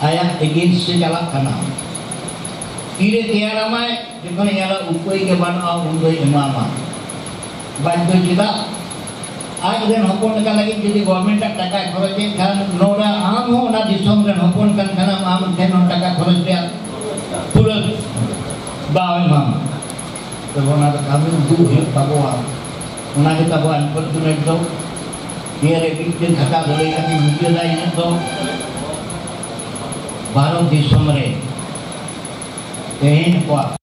ᱟᱭᱟᱜ ᱮᱜᱮᱱᱥᱴ ᱨᱮ ᱪᱟᱞᱟᱜ ᱠᱟᱱᱟ᱾ ᱛᱤᱨᱮ ᱛᱮᱭᱟᱨᱟᱢᱟᱭ, ᱡᱚᱠᱷᱚᱱ ᱧᱮᱞᱟ ᱩᱯᱟᱹᱭ ᱜᱮ ᱵᱟᱹᱱᱩᱜᱼᱟ, ᱩᱱ ᱫᱚᱭ ᱮᱢᱟᱢᱟ᱾ ᱵᱟᱫᱽᱫᱷᱚ ᱪᱮᱫᱟᱜ? ᱟᱡ ᱨᱮᱱ ᱦᱚᱯᱚᱱ ᱞᱮᱠᱟ ᱞᱟᱹᱜᱤᱫ ᱡᱩᱫᱤ ᱜᱚᱵᱷᱢᱮᱱᱴ ᱟᱜ ᱴᱟᱠᱟᱭ ᱠᱷᱚᱨᱚᱪᱮᱫ ᱠᱷᱟᱱ, ᱱᱚᱰᱮ ᱟᱢ ᱦᱚᱸ ᱚᱱᱟ ᱫᱤᱥᱚᱢ ᱨᱮᱱ ᱦᱚᱯᱚᱱ ᱠᱟᱱ ᱠᱷᱟᱱᱮᱢ, ᱟᱢ ᱴᱷᱮᱱ ᱦᱚᱸ ᱴᱟᱠᱟ ᱠᱷᱚᱨᱚᱪ ᱨᱮᱭᱟᱜ ᱯᱩᱨᱟᱹ ᱫᱟᱣ ᱮ ᱮᱢᱟᱢᱟ᱾ ᱛᱚᱵᱮ ᱚᱱᱟ ᱫᱚ ᱠᱟᱹᱢᱤ ᱩᱫᱩᱜ ᱦᱩᱭᱩᱜ ᱛᱟᱵᱚᱣᱟ᱾ ᱚᱱᱟ ᱜᱮ ᱛᱟᱵᱚᱣᱟ ᱟᱱᱯᱚᱨᱪᱩᱱᱮᱴ ᱫᱚ᱾ ᱱᱤᱭᱟᱹ ᱨᱮ ᱢᱤᱫᱴᱮᱱ ᱠᱟᱛᱷᱟ ᱞᱟᱹᱞᱟᱹᱭ ᱠᱟᱛᱮ ᱢᱩᱪᱟᱹᱫᱟ ᱤᱧᱟᱹᱜ ᱫᱚ᱾ ᱵᱷᱟᱨᱚᱛ ᱫᱤᱥᱚᱢ ᱨᱮ ᱛᱮᱦᱮᱧ ᱠᱚᱣᱟᱜ